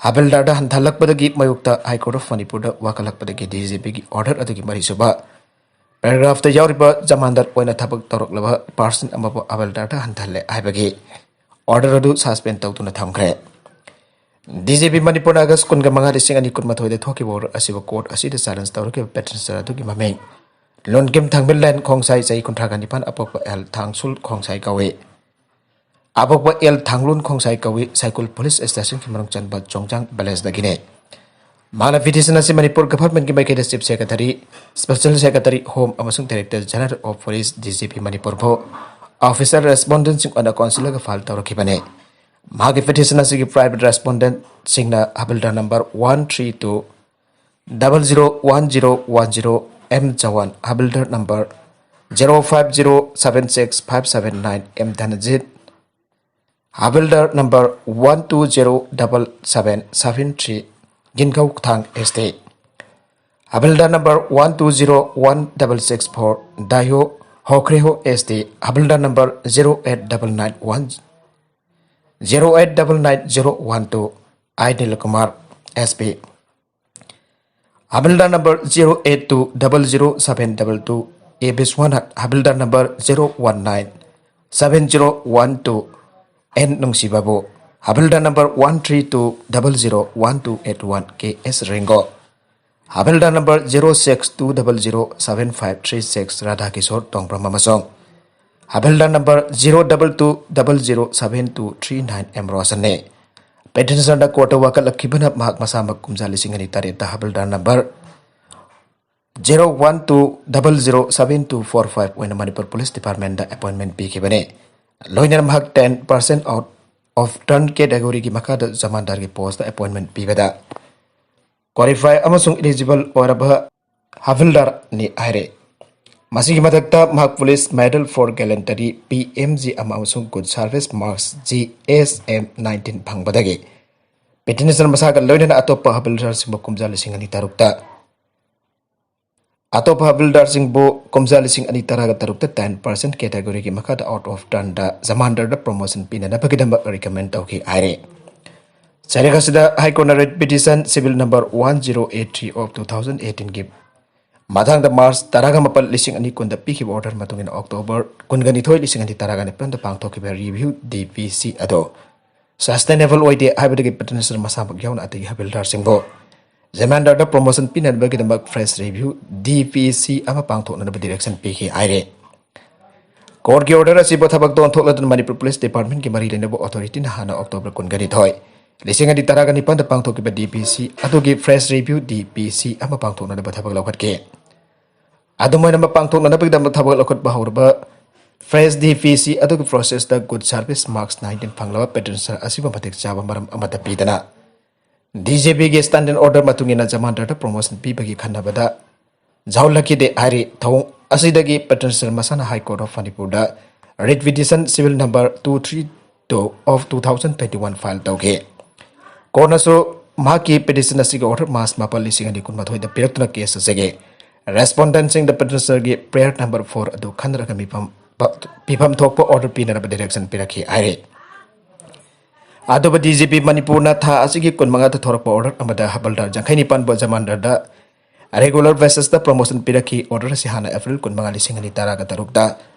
ꯍꯕꯜꯗꯥꯔꯗ ꯍꯟꯊꯍꯜꯂꯛꯄꯗꯒꯤ ꯃꯥꯌꯣꯛꯇ High Court of ꯃꯅꯤꯄꯨꯔꯗ ꯋꯥꯀꯠꯂꯛꯄꯗꯒꯤ DGPꯒꯤ order ꯑꯗꯨꯒꯤ ꯃꯔꯤꯁꯨꯕ paragraphꯇ ꯌꯥꯎꯔꯤꯕ ꯖꯃꯥꯟꯗꯥꯔ ꯑꯣꯏꯅ ꯊꯕꯛ ꯇꯧꯔꯛꯂꯕ person ꯑꯃꯕꯨ ꯍꯕꯜꯗꯥꯔꯗ ꯍꯟꯊꯍꯜꯂꯦ ꯍꯥꯏꯕꯒꯤ order ꯑꯗꯨ suspend ꯇꯧꯗꯨꯅ ꯊꯝꯈ꯭ꯔꯦ꯫ DGP ꯃꯅꯤꯄꯨꯔꯅ August ꯀꯨꯟꯒ ꯃꯉꯥ, ꯂꯤꯁꯤꯡ ꯑꯅꯤ ꯀꯨꯟꯃꯥꯊꯣꯏꯗ ꯊꯣꯛꯈꯤꯕ order ꯑꯁꯤꯕꯨ court ꯑꯁꯤꯗ challenge ꯇꯧꯔꯛꯈꯤꯕ petitioner ꯑꯗꯨꯒꯤ ꯃꯃꯤꯡ ꯂꯣꯟꯒꯤꯝ ꯊꯥꯡꯃꯤꯜꯂꯦꯟ ꯈꯣꯡꯁꯥꯏ, ꯆꯍꯤ ꯀꯨꯟꯊ꯭ꯔꯥꯒ ꯅꯤꯄꯥꯟ, ꯑꯄꯣꯛꯄ ꯑꯦꯜ ꯊꯥꯡꯁꯨꯜ ꯈꯣꯡꯁꯥꯏ ꯀꯧꯏ꯫ ꯑꯄꯣꯛꯄ ꯑꯦꯜ ꯊꯥꯡꯂꯨꯟ ꯈꯣꯡꯁꯥꯏ ꯀꯧꯏ, ꯁꯥꯏꯀꯨꯜ police stationꯒꯤ ꯃꯅꯨꯡ ꯆꯟꯕ ꯆꯣꯡꯖꯥꯡ villageꯗꯒꯤꯅꯤ꯫ ꯃꯥꯅ petition ꯑꯁꯤ ꯃꯅꯤꯄꯨꯔ governmentꯀꯤ ꯃꯥꯏꯀꯩꯗ Chief Secretary, Special Secretary Home ꯑꯃꯁꯨꯡ Director General of Police, DGP ꯃꯅꯤꯄꯨꯔꯕꯨ official respondentꯁꯤꯡ ꯑꯣꯏꯅ ꯀꯣꯟꯁꯤꯜꯂꯒ file ꯇꯧꯔꯛꯈꯤꯕꯅꯤ꯫ ꯃꯥꯒꯤ petition ꯑꯁꯤꯒꯤ private respondentꯁꯤꯡꯅ ꯍꯕꯜꯗꯥꯔ number one three two double zero one zero one zero, M Jawan, ꯍꯕꯜꯗꯥꯔ number Zero five zero seven six five seven nine M Dhanajit, Havildar number one two zero double seven seven three, Gingkouthang S T. Havildar number one two zero one double six four, Daiho Hokreho S T. Havildar number zero eight double nine one, zero eight double nine zero one two, I Nilkumar, S P. Havildar number zero eight two double zero seven double two, A Biswanath. Havildar number zero one nine seven zero one two, N Nungsibabu. Havildar number one three two double zero one two eight one, K S Ringo. Havildar number zero six two double zero seven five three six, Radha Kishore Tongpram Amasong. Havildar number zero double two double zero seven two three nine, M Roshan ne. Petitioner da court wakalakhibana mahak masamak kumja lising ani tareta Havildar number zero one two double zero seven two four five oina Manipur Police Department da appointment pikhibane. Loinana mahak ten percent out of turn category gi makada jamandar gi post da appointment pibada qualify ꯑꯃꯁꯨꯡ eligible ꯑꯣꯏꯔꯕ ꯍꯥꯕꯤꯜꯗꯥꯔꯅꯤ ꯍꯥꯏꯔꯦ꯫ ꯃꯁꯤꯒꯤ ꯃꯊꯛꯇ ꯃꯍꯥꯛ Police Medal for Gallantry, P M G, ꯑꯃꯁꯨꯡ Good Service Marks, G S M nineteen, ꯐꯪꯕꯗꯒꯤ petitioner ꯃꯁꯥꯒ ꯂꯣꯏꯅꯅ ꯑꯇꯣꯞꯄ ꯍꯥꯕꯤꯜꯗꯥꯔꯁꯤꯡꯕꯨ ꯀꯨꯝꯖꯥ ꯂꯤꯁꯤꯡ ꯑꯅꯤ ꯇꯔꯨꯛꯇ ꯑꯇꯣꯞꯄ ꯍꯥꯕꯤꯜꯗꯥꯔꯁꯤꯡꯕꯨ ꯀꯨꯝꯖꯥ ꯂꯤꯁꯤꯡ ꯑꯅꯤ ꯇꯔꯥꯒ ꯇꯔꯨꯛꯇ ten percent category ꯒꯤ ꯃꯈꯥꯗ out of turn the ꯖꯃꯥꯟꯗꯔꯗ promotion ꯄꯤꯅꯅꯕꯒꯤꯗꯃꯛ recommend ꯇꯧꯈꯤ ꯍꯥꯏꯔꯦ꯫ ꯆꯩꯔꯛ ꯑꯁꯤꯗ High Court ꯅ writ petition civil number one zero eight three of two thousand eighteen ꯒꯤ ꯃꯊꯪꯗ March ꯇꯔꯥꯒ ꯃꯥꯄꯜ, ꯂꯤꯁꯤꯡ ꯑꯅꯤ ꯀꯨꯟꯗ ꯄꯤꯈꯤꯕ order ꯃꯇꯨꯡ ꯏꯟꯅ October ꯀꯨꯟꯒ ꯅꯤꯊꯣꯏ, ꯂꯤꯁꯤꯡ ꯑꯅꯤ ꯇꯔꯥꯒ ꯅꯤꯄꯥꯟꯗ ꯄꯥꯡꯊꯣꯛꯈꯤꯕ review D P C ꯑꯗꯣ sustainable ꯑꯣꯏꯗꯦ ꯍꯥꯏꯕꯗꯒꯤ petitioner ꯃꯁꯥꯃꯛ ꯌꯥꯎꯅ ꯑꯇꯩ ꯍꯥꯕꯤꯜꯗꯥꯔꯁꯤꯡꯕꯨ ꯖꯃꯥꯟꯗꯔꯗ promotion ꯄꯤꯅꯅꯕꯒꯤꯗꯃꯛ fresh review D P C ꯑꯃ ꯄꯥꯡꯊꯣꯛꯅꯅꯕ direction ꯄꯤꯈꯤ ꯍꯥꯏꯔꯦ꯫ Court ꯀꯤ order ꯑꯁꯤꯕꯨ ꯊꯕꯛꯇ ꯑꯣꯟꯊꯣꯛꯂꯗꯨꯅ Manipur Police Department ꯀꯤ ꯃꯔꯤ ꯂꯩꯅꯕ authority ꯅ ꯍꯥꯟꯅ October ꯀꯨꯟꯒ ꯅꯤꯊꯣꯏ, ꯂꯤꯁꯤꯡ ꯑꯅꯤ ꯇꯔꯥꯒ ꯅꯤꯄꯥꯟꯗ ꯄꯥꯡꯊꯣꯛꯈꯤꯕ D P C ꯑꯗꯨꯒꯤ fresh review D P C ꯑꯃ ꯄꯥꯡꯊꯣꯛꯅꯅꯕ ꯊꯕꯛ ꯂꯧꯈꯠꯈꯤ꯫ ꯑꯗꯨꯃꯥꯏꯅ ꯑꯃ ꯄꯥꯡꯊꯣꯛꯅꯅꯕꯒꯤꯗꯃꯛ ꯊꯕꯛ ꯂꯧꯈꯠꯄ ꯍꯧꯔꯕ fresh D P C ꯑꯗꯨꯒꯤ process ꯇ Good Service Marks nineteen ꯐꯪꯂꯕ petitioner ꯑꯁꯤꯕꯨ ꯃꯇꯤꯛ ꯆꯥꯕ ꯃꯔꯝ ꯑꯃꯠꯇ ꯄꯤꯗꯅ D J P ꯒꯤ standing order ꯃꯇꯨꯡ ꯏꯟꯅ ꯖꯃꯥꯟꯗꯔꯗ promotion ꯄꯤꯕꯒꯤ ꯈꯟꯅꯕꯗ ꯖꯥꯎꯂꯛꯈꯤꯗꯦ ꯍꯥꯏꯔꯤ꯫ ꯊꯧꯑꯣꯡ ꯑꯁꯤꯗꯒꯤ petitioner ꯃꯁꯥꯅ High Court of ꯃꯅꯤꯄꯨꯔꯗ writ petition civil number two three two of two thousand twenty one file ꯇꯧꯈꯤ꯫ ꯀꯣꯔꯠꯅꯁꯨ ꯃꯍꯥꯛꯀꯤ petition ꯑꯁꯤꯒꯤ order March ꯃꯥꯄꯜ, ꯂꯤꯁꯤꯡ ꯑꯅꯤ ꯀꯨꯟꯃꯥꯊꯣꯏꯗ ꯄꯤꯔꯛꯇꯨꯅ case ꯑꯁꯤꯒꯤ respondentꯁꯤꯡꯗ petitionerꯒꯤ prayer number four ꯑꯗꯨ ꯈꯟꯅꯔꯒ ꯃꯤꯐꯝ ꯄ-, ꯄꯤꯐꯝ ꯊꯣꯛꯄ order ꯄꯤꯅꯅꯕ direction ꯄꯤꯔꯛꯈꯤ ꯍꯥꯏꯔꯤ꯫ ꯑꯗꯨꯕꯨ DGP ꯃꯅꯤꯄꯨꯔꯅ ꯊꯥ ꯑꯁꯤꯒꯤ ꯀꯨꯟꯃꯉꯥꯗ ꯊꯣꯔꯛꯄ order ꯑꯃꯗ ꯍꯕꯜꯗꯥꯔ ꯌꯥꯡꯈꯩ ꯅꯤꯄꯥꯟꯕꯨ ꯖꯃꯥꯟꯗꯔꯗ regular basisꯇ promotion ꯄꯤꯔꯛꯈꯤ꯫ Order ꯑꯁꯤ ꯍꯥꯟꯅ April ꯀꯨꯟꯃꯉꯥ, ꯂꯤꯁꯤꯡ ꯑꯅꯤ ꯇꯔꯥꯒ ꯇꯔꯨꯛꯇ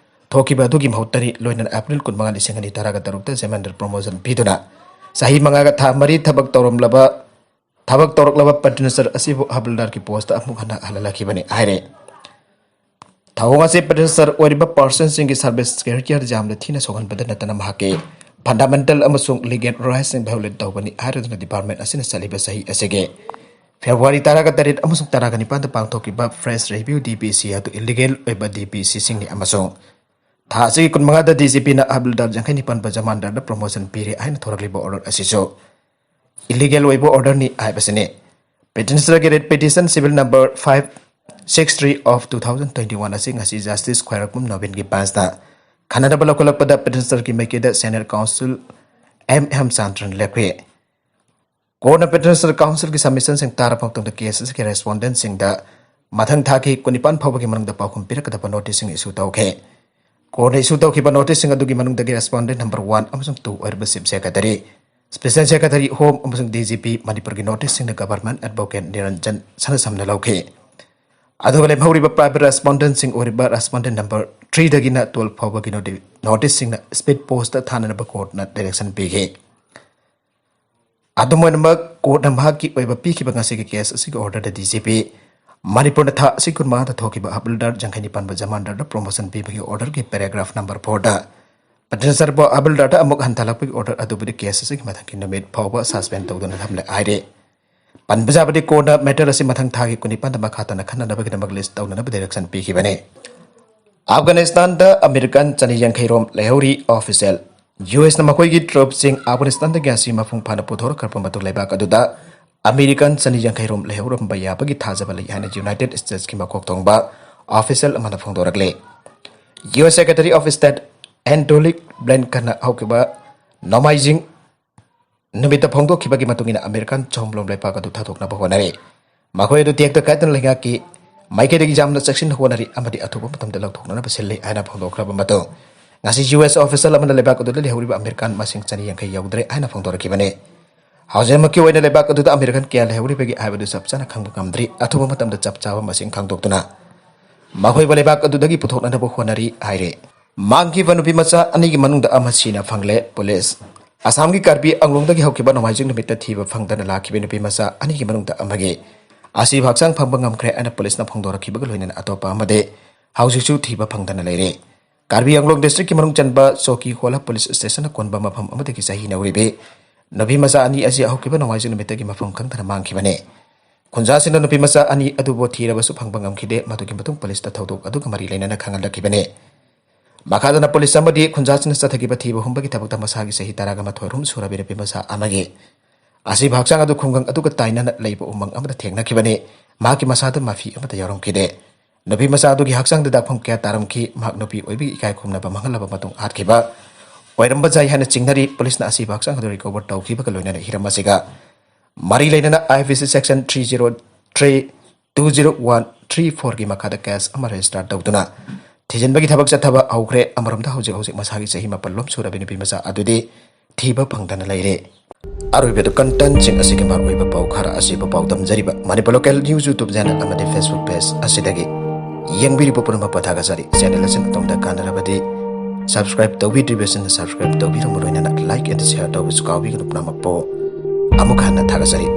ꯊꯣꯛꯈꯤꯕ ꯑꯗꯨꯒꯤ ꯃꯍꯨꯠꯇꯅꯤ꯫ ꯂꯣꯏꯅꯅ April ꯀꯨꯟꯃꯉꯥ, ꯂꯤꯁꯤꯡ ꯑꯅꯤ ꯇꯔꯥꯒ ꯇꯔꯨꯛꯇ ꯖꯃꯥꯟꯗꯔ promotion ꯄꯤꯗꯨꯅ ꯆꯍꯤ ꯃꯉꯥꯒ ꯊꯥ ꯃꯔꯤ ꯊꯕꯛ ꯇꯧꯔꯝꯂꯕ, ꯊꯕꯛ ꯇꯧꯔꯛꯂꯕ petitioner ꯑꯁꯤꯕꯨ ꯍꯕꯜꯗꯥꯔꯒꯤ postꯇ ꯑꯃꯨꯛ ꯍꯟꯅ ꯍꯜꯍꯜꯂꯛꯈꯤꯕꯅꯤ ꯍꯥꯏꯔꯦ꯫ ꯊꯧꯑꯣꯡ ꯑꯁꯤ petitioner ꯑꯣꯏꯔꯤꯕ personꯁꯤꯡꯒꯤ service character ꯌꯥꯝꯅ ꯊꯤꯅ ꯁꯣꯛꯍꯟꯕꯗ ꯅꯠꯇꯅ ꯃꯍꯥꯛꯀꯤ fundamental ꯑꯃꯁꯨꯡ legal rightsꯁꯤꯡ violate ꯇꯧꯕꯅꯤ ꯍꯥꯏꯔꯗꯨꯅ department ꯑꯁꯤꯅ ꯆꯠꯂꯤꯕ ꯆꯍꯤ ꯑꯁꯤꯒꯤ February ꯇꯔꯥꯒ ꯇꯔꯦꯠ ꯑꯃꯁꯨꯡ ꯇꯔꯥꯒ ꯅꯤꯄꯥꯟꯗ ꯄꯥꯡꯊꯣꯛꯈꯤꯕ press review DPC ꯑꯗꯨ illegal ꯑꯣꯏꯕ DPCꯁꯤꯡꯅꯤ ꯑꯃꯁꯨꯡ ꯊꯥ ꯑꯁꯤꯒꯤ ꯀꯨꯟꯃꯉꯥꯗ DGPꯅ ꯍꯕꯜꯗꯥꯔ ꯌꯥꯡꯈꯩ ꯅꯤꯄꯥꯟꯕ ꯖꯃꯥꯟꯗꯥꯔꯗ promotion ꯄꯤꯔꯦ ꯍꯥꯏꯅ ꯊꯣꯔꯛꯂꯤꯕ order ꯑꯁꯤꯁꯨ illegal ꯑꯣꯏꯕ orderꯅꯤ ꯍꯥꯏꯕꯁꯤꯅꯤ꯫ Petitionerꯒꯤ writ petition civil number five six three of two thousand twenty one ꯑꯁꯤ ꯉꯁꯤ Justice ꯈ꯭ꯋꯥꯏꯔꯥꯛꯄꯝ ꯅꯣꯕꯤꯟꯒꯤ benchꯇ ꯈꯟꯅꯅꯕ ꯂꯧꯈꯠꯂꯛꯄꯗ petitionerꯒꯤ ꯃꯥꯏꯀꯩꯗ senior counsel M ꯍꯦꯝꯆꯥꯟꯗ꯭ꯔꯅ ꯂꯦꯞꯈꯤ꯫ ꯀꯣꯔꯠꯅ petitioner counselꯒꯤ submissionꯁꯤꯡ ꯇꯥꯔꯕ ꯃꯇꯨꯡꯗ case ꯑꯁꯤꯒꯤ respondentꯁꯤꯡꯗ ꯃꯊꯪ ꯊꯥꯒꯤ ꯀꯨꯟꯅꯤꯄꯥꯟ ꯐꯥꯎꯕꯒꯤ ꯃꯅꯨꯡꯗ ꯄꯥꯎꯈꯨꯝ ꯄꯤꯔꯛꯀꯗꯕ noticeꯁꯤꯡ issue ꯇꯧꯈꯤ꯫ ꯀꯣꯔꯠꯅ issue ꯇꯧꯈꯤꯕ noticeꯁꯤꯡ ꯑꯗꯨꯒꯤ ꯃꯅꯨꯡꯗꯒꯤ respondent number one ꯑꯃꯁꯨꯡ two ꯑꯣꯏꯔꯤꯕ Chief Secretary, Special Secretary Home ꯑꯃꯁꯨꯡ DGP ꯃꯅꯤꯄꯨꯔꯒꯤ noticeꯁꯤꯡꯅ government advocate ꯅꯤꯔꯟꯖꯟ ꯁꯅꯥꯁꯝꯅ ꯂꯧꯈꯤ꯫ ꯑꯗꯨꯒ ꯂꯦꯝꯍꯧꯔꯤꯕ private respondentꯁꯤꯡ ꯑꯣꯏꯔꯤꯕ respondent number threeꯗꯒꯤꯅ twelve ꯐꯥꯎꯕꯒꯤ noti-, noticeꯁꯤꯡꯅ speed postꯇ ꯊꯥꯅꯅꯕ ꯀꯣꯔꯠꯅ direction ꯄꯤꯈꯤ꯫ ꯑꯗꯨꯝ ꯑꯣꯏꯅꯃꯛ, ꯀꯣꯔꯠꯅ ꯃꯍꯥꯛꯀꯤ ꯑꯣꯏꯕ ꯄꯤꯈꯤꯕ ꯉꯁꯤꯒꯤ case ꯑꯁꯤꯒꯤ orderꯗ DGP ꯃꯅꯤꯄꯨꯔꯅ ꯊꯥ ꯑꯁꯤ ꯀꯨꯟꯃꯉꯥꯗ ꯊꯣꯛꯈꯤꯕ ꯍꯕꯜꯗꯥꯔ ꯌꯥꯡꯈꯩ ꯅꯤꯄꯥꯟꯕ ꯖꯃꯥꯟꯗꯥꯔꯗ promotion ꯄꯤꯕꯒꯤ orderꯒꯤ paragraph number fourꯗ petitionerꯕꯨ ꯍꯕꯜꯗꯥꯔꯗ ꯑꯃꯨꯛ ꯍꯟꯊꯍꯜꯂꯛꯄꯒꯤ order ꯑꯗꯨꯕꯨꯗꯤ case ꯑꯁꯤꯒꯤ ꯃꯊꯪꯒꯤ ꯅꯨꯃꯤꯠ ꯐꯥꯎꯕ suspend ꯇꯧꯗꯨꯅ ꯊꯝꯂꯦ ꯍꯥꯏꯔꯤ꯫ ꯄꯟꯕ ꯌꯥꯕꯗꯤ, ꯀꯣꯔꯠꯅ matter ꯑꯁꯤ ꯃꯊꯪ ꯊꯥꯒꯤ ꯀꯨꯟꯅꯤꯄꯥꯟꯗ ꯃꯈꯥ ꯇꯥꯅ ꯈꯟꯅꯅꯕꯒꯤꯗꯃꯛ list ꯇꯧꯅꯅꯕ direction ꯄꯤꯈꯤꯕꯅꯤ꯫ ꯑꯐꯒꯥꯅꯤꯁꯇꯥꯟꯗ American ꯆꯅꯤ ꯌꯥꯡꯈꯩ ꯔꯣꯝ ꯂꯩꯍꯧꯔꯤ꯫ Official USꯅ ꯃꯈꯣꯏꯒꯤ troopꯁꯤꯡ ꯑꯐꯒꯥꯅꯤꯁꯇꯥꯟꯗꯒꯤ ꯉꯁꯤ ꯃꯄꯨꯡ ꯐꯥꯅ ꯄꯨꯊꯣꯔꯛꯈ꯭ꯔꯕ ꯃꯇꯨꯡ ꯂꯩꯕꯥꯛ ꯑꯗꯨꯗ American ꯆꯅꯤ ꯌꯥꯡꯈꯩ ꯔꯣꯝ ꯂꯩꯍꯧꯔꯝꯕ ꯌꯥꯕꯒꯤ ꯊꯥꯖꯕ ꯂꯩ ꯍꯥꯏꯅ United Statesꯀꯤ ꯃꯀꯣꯛ ꯊꯣꯡꯕ ꯑꯣꯐꯤꯁꯤꯌꯦꯜ ꯑꯃꯅ ꯐꯣꯡꯗꯣꯔꯛꯂꯤ꯫ U S Secretary of State Antony Blinken ꯅ ꯍꯧꯈꯤꯕ ꯅꯣꯡꯃꯥꯏꯖꯤꯡ ꯅꯨꯃꯤꯠꯇ ꯐꯣꯡꯗꯣꯛꯈꯤꯕꯒꯤ ꯃꯇꯨꯡ ꯏꯟꯅ ꯑꯃꯦꯔꯤꯀꯥꯟ ꯆꯣꯝꯕ꯭ꯂꯣꯝ ꯂꯩꯄꯥꯛ ꯑꯗꯨ ꯊꯥꯗꯣꯛꯅꯕ ꯍꯣꯠꯅꯔꯤ꯫ ꯃꯈꯣꯏ ꯑꯗꯨ ꯇꯦꯛꯇ ꯀꯥꯏꯗꯅ ꯂꯩꯉꯥꯛꯀꯤ ꯃꯥꯏꯀꯩꯗꯒꯤ ꯌꯥꯝꯅ ꯆꯦꯛꯁꯤꯟꯅ ꯍꯣꯠꯅꯔꯤ ꯑꯃꯗꯤ ꯑꯊꯨꯕ ꯃꯇꯝꯗ ꯂꯧꯊꯣꯛꯅꯅꯕ ꯁꯤꯜꯂꯤ ꯍꯥꯏꯅ ꯐꯣꯡꯗꯣꯛꯈ꯭ꯔꯕ ꯃꯇꯨꯡ, ꯉꯁꯤ ꯌꯨ ꯑꯦꯁ ꯑꯣꯐꯤꯁꯤꯌꯦꯜ ꯑꯃꯅ ꯂꯩꯕꯥꯛ ꯑꯗꯨꯗ ꯂꯩꯍꯧꯔꯤꯕ ꯑꯃꯦꯔꯤꯀꯥꯟ ꯃꯁꯤꯡ ꯆꯅꯤ ꯌꯥꯡꯈꯩ ꯌꯧꯗ꯭ꯔꯦ ꯍꯥꯏꯅ ꯐꯣꯡꯗꯣꯔꯛꯈꯤꯕꯅꯤ꯫ ꯍꯧꯖꯤꯛꯃꯛꯀꯤ ꯑꯣꯏꯅ ꯂꯩꯕꯥꯛ ꯑꯗꯨꯗ ꯑꯃꯦꯔꯤꯀꯥꯟ ꯀꯌꯥ ꯂꯩꯍꯧꯔꯤꯕꯒꯦ ꯍꯥꯏꯕꯗꯨ ꯆꯞ ꯆꯥꯅ ꯈꯪꯕ ꯉꯝꯗ꯭ꯔꯤ꯫ ꯑꯊꯨꯕ ꯃꯇꯝꯗ ꯆꯞ ꯆꯥꯕ ꯃꯁꯤꯡ ꯈꯪꯗꯣꯛꯇꯨꯅ ꯃꯈꯣꯏꯕꯨ ꯂꯩꯕꯥꯛ ꯑꯗꯨꯗꯒꯤ ꯄꯨꯊꯣꯛꯅꯅꯕ ꯍꯣꯠꯅꯔꯤ ꯍꯥꯏꯔꯤ꯫ ꯃꯥꯡꯈꯤꯕ ꯅꯨꯄꯤ ꯃꯆꯥ ꯑꯅꯤꯒꯤ ꯃꯅꯨꯡꯗ ꯑꯃ ꯁꯤꯅ ꯐꯪꯂꯦ꯫ ꯄꯨꯂꯤꯁ꯫ ꯑꯁꯥꯝꯒꯤ ꯀꯥꯔꯕꯤ ꯑꯪꯂꯣꯡꯗꯒꯤ ꯍꯧꯈꯤꯕ ꯅꯣꯡꯃꯥꯏꯖꯤꯡ ꯅꯨꯃꯤꯠꯇ ꯊꯤꯕ ꯐꯪꯗꯅ ꯂꯥꯛꯈꯤꯕ ꯅꯨꯄꯤ ꯃꯆꯥ ꯑꯅꯤꯒꯤ ꯃꯅꯨꯡꯗ ꯑꯃꯒꯤ ꯑꯁꯤꯕ ꯍꯛꯆꯥꯡ ꯐꯪꯕ ꯉꯝꯈ꯭ꯔꯦ ꯍꯥꯏꯅ ꯄꯨꯂꯤꯁꯅ ꯐꯣꯡꯗꯣꯔꯛꯈꯤꯕꯒ ꯂꯣꯏꯅꯅ ꯑꯇꯣꯞꯄ ꯑꯃꯗꯤ ꯍꯧꯖꯤꯛꯁꯨ ꯊꯤꯕ ꯐꯪꯗꯅ ꯂꯩꯔꯤ꯫ ꯀꯥꯔꯕꯤ ꯑꯪꯂꯣꯡ ꯗꯤꯁꯇ꯭ꯔꯤꯛꯀꯤ ꯃꯅꯨꯡ ꯆꯟꯕ ꯆꯣꯀꯤꯍꯣꯂꯥ ꯄꯨꯂꯤꯁ ꯁ꯭ꯇꯦꯁꯟꯅ ꯀꯣꯟꯕ ꯃꯐꯝ ꯑꯃꯗꯒꯤ ꯆꯍꯤ ꯅꯧꯔꯤꯕꯤ ꯅꯨꯄꯤ ꯃꯆꯥ ꯑꯅꯤ ꯑꯁꯤ ꯍꯧꯈꯤꯕ ꯅꯣꯡꯃꯥꯏꯖꯤꯡ ꯅꯨꯃꯤꯠꯇꯒꯤ ꯃꯐꯝ ꯈꯪꯗꯅ ꯃꯥꯡꯈꯤꯕꯅꯤ꯫ ꯈꯨꯟꯖꯥꯁꯤꯡꯅ ꯅꯨꯄꯤ ꯃꯆꯥ ꯑꯅꯤ ꯑꯗꯨꯕꯨ ꯊꯤꯔꯕꯁꯨ ꯐꯪꯕ ꯉꯝꯈꯤꯗꯦ꯫ ꯃꯗꯨꯒꯤ ꯃꯇꯨꯡ ꯄꯨꯂꯤꯁꯇ ꯊꯧꯗꯣꯛ ꯑꯗꯨꯒ ꯃꯔꯤ ꯂꯩꯅꯅ ꯈꯪꯍꯜꯂꯛꯈꯤꯕꯅꯤ꯫ ꯃꯈꯥꯗꯅ ꯄꯨꯂꯤꯁ ꯑꯃꯗꯤ ꯈꯨꯟꯖꯥꯁꯤꯡꯅ ꯆꯠꯊꯈꯤꯕ ꯊꯤꯕ ꯍꯨꯝꯕꯒꯤ ꯊꯕꯛꯇ ꯃꯁꯥꯒꯤ ꯆꯍꯤ ꯇꯔꯥꯒ ꯃꯥꯊꯣꯏ ꯔꯨꯝ ꯁꯨꯔꯕꯤ ꯅꯨꯄꯤ ꯃꯆꯥ ꯑꯃꯒꯤ ꯑꯁꯤꯕ ꯍꯛꯆꯥꯡ ꯑꯗꯨ ꯈꯨꯡꯒꯪ ꯑꯗꯨꯒ ꯇꯥꯏꯅꯅ ꯂꯩꯕ ꯎꯃꯪ ꯑꯃꯗ ꯊꯦꯡꯅꯈꯤꯕꯅꯤ꯫ ꯃꯍꯥꯛꯀꯤ ꯃꯁꯥꯗ ꯃꯐꯤ ꯑꯃꯠꯇ ꯌꯥꯎꯔꯝꯈꯤꯗꯦ꯫ ꯅꯨꯄꯤ ꯃꯆꯥ ꯑꯗꯨꯒꯤ ꯍꯛꯆꯥꯡꯗ ꯗꯥꯛꯐꯝ ꯀꯌꯥ ꯇꯥꯔꯝꯈꯤ꯫ ꯃꯍꯥꯛ ꯅꯨꯄꯤ ꯑꯣꯏꯕꯒꯤ ꯏꯀꯥꯏ ꯈꯨꯝꯅꯕ ꯃꯥꯡꯍꯜꯂꯕ ꯃꯇꯨꯡ ꯍꯥꯠꯈꯤꯕ ꯑꯣꯏꯔꯝꯕ ꯌꯥꯏ ꯍꯥꯏꯅ ꯆꯤꯡꯅꯔꯤ꯫ ꯄꯨꯂꯤꯁꯅ ꯑꯁꯤꯕ ꯍꯛꯆꯥꯡ ꯑꯗꯨ ꯔꯤꯀꯣꯚꯔ ꯇꯧꯈꯤꯕꯒ ꯂꯣꯏꯅꯅ ꯍꯤꯔꯝ ꯑꯁꯤꯒ ꯃꯔꯤ ꯂꯩꯅꯅ I P C section three zero three two zero one three four ꯒꯤ ꯃꯈꯥꯗ ꯀꯦꯁ ꯑꯃ ꯔꯦꯖꯤꯁꯇꯥꯔ ꯇꯧꯗꯨꯅ ꯊꯤꯖꯤꯟꯕꯒꯤ ꯊꯕꯛ ꯆꯠꯊꯕ ꯍꯧꯈ꯭ꯔꯦ꯫ ꯑꯃꯔꯣꯝꯗ ꯍꯧꯖꯤꯛ ꯍꯧꯖꯤꯛ ꯃꯁꯥꯒꯤ ꯆꯍꯤ ꯃꯥꯄꯜ ꯂꯣꯝ ꯁꯨꯔꯕꯤ ꯅꯨꯄꯤ ꯃꯆꯥ ꯑꯗꯨꯗꯤ ꯊꯤꯕ ꯐꯪꯗꯅ ꯂꯩꯔꯦ꯫ ꯑꯔꯣꯏꯕꯗ ꯀꯟꯇꯦꯟꯁꯤꯡ ꯑꯁꯤꯒꯤ ꯃꯔꯨꯑꯣꯏꯕ ꯄꯥꯎ ꯈꯔ ꯑꯁꯤꯕꯨ ꯄꯥꯎꯗꯝꯖꯔꯤꯕ Manipur local news YouTube channel ꯑꯃꯗꯤ Facebook ꯄꯦꯖ ꯑꯁꯤꯗꯒꯤ ꯌꯦꯡꯕꯤꯔꯤꯕ ꯄꯨꯝꯅꯃꯛꯄꯨ ꯊꯥꯒꯠꯆꯔꯤ꯫ ꯆꯦꯅꯦꯜ ꯑꯁꯤꯅ ꯑꯗꯣꯝꯗ ꯀꯥꯟꯅꯔꯕꯗꯤ ꯁꯕꯁꯀ꯭ꯔꯥꯏꯕ ꯇꯧꯕꯤꯗ꯭ꯔꯤꯕꯁꯤꯡꯅ ꯁꯕꯁꯀ꯭ꯔꯥꯏꯕ ꯇꯧꯕꯤꯔꯝꯕ ꯂꯣꯏꯅꯅ ꯂꯥꯏꯛ ꯑꯦꯟ ꯁꯤꯌꯥꯔ ꯇꯧꯕꯁꯨ ꯀꯥꯎꯕꯤꯒꯅꯨ꯫ ꯄꯨꯝꯅꯃꯛꯄꯨ ꯑꯃꯨꯛ ꯍꯟꯅ ꯊꯥꯒꯠꯆꯔꯤ꯫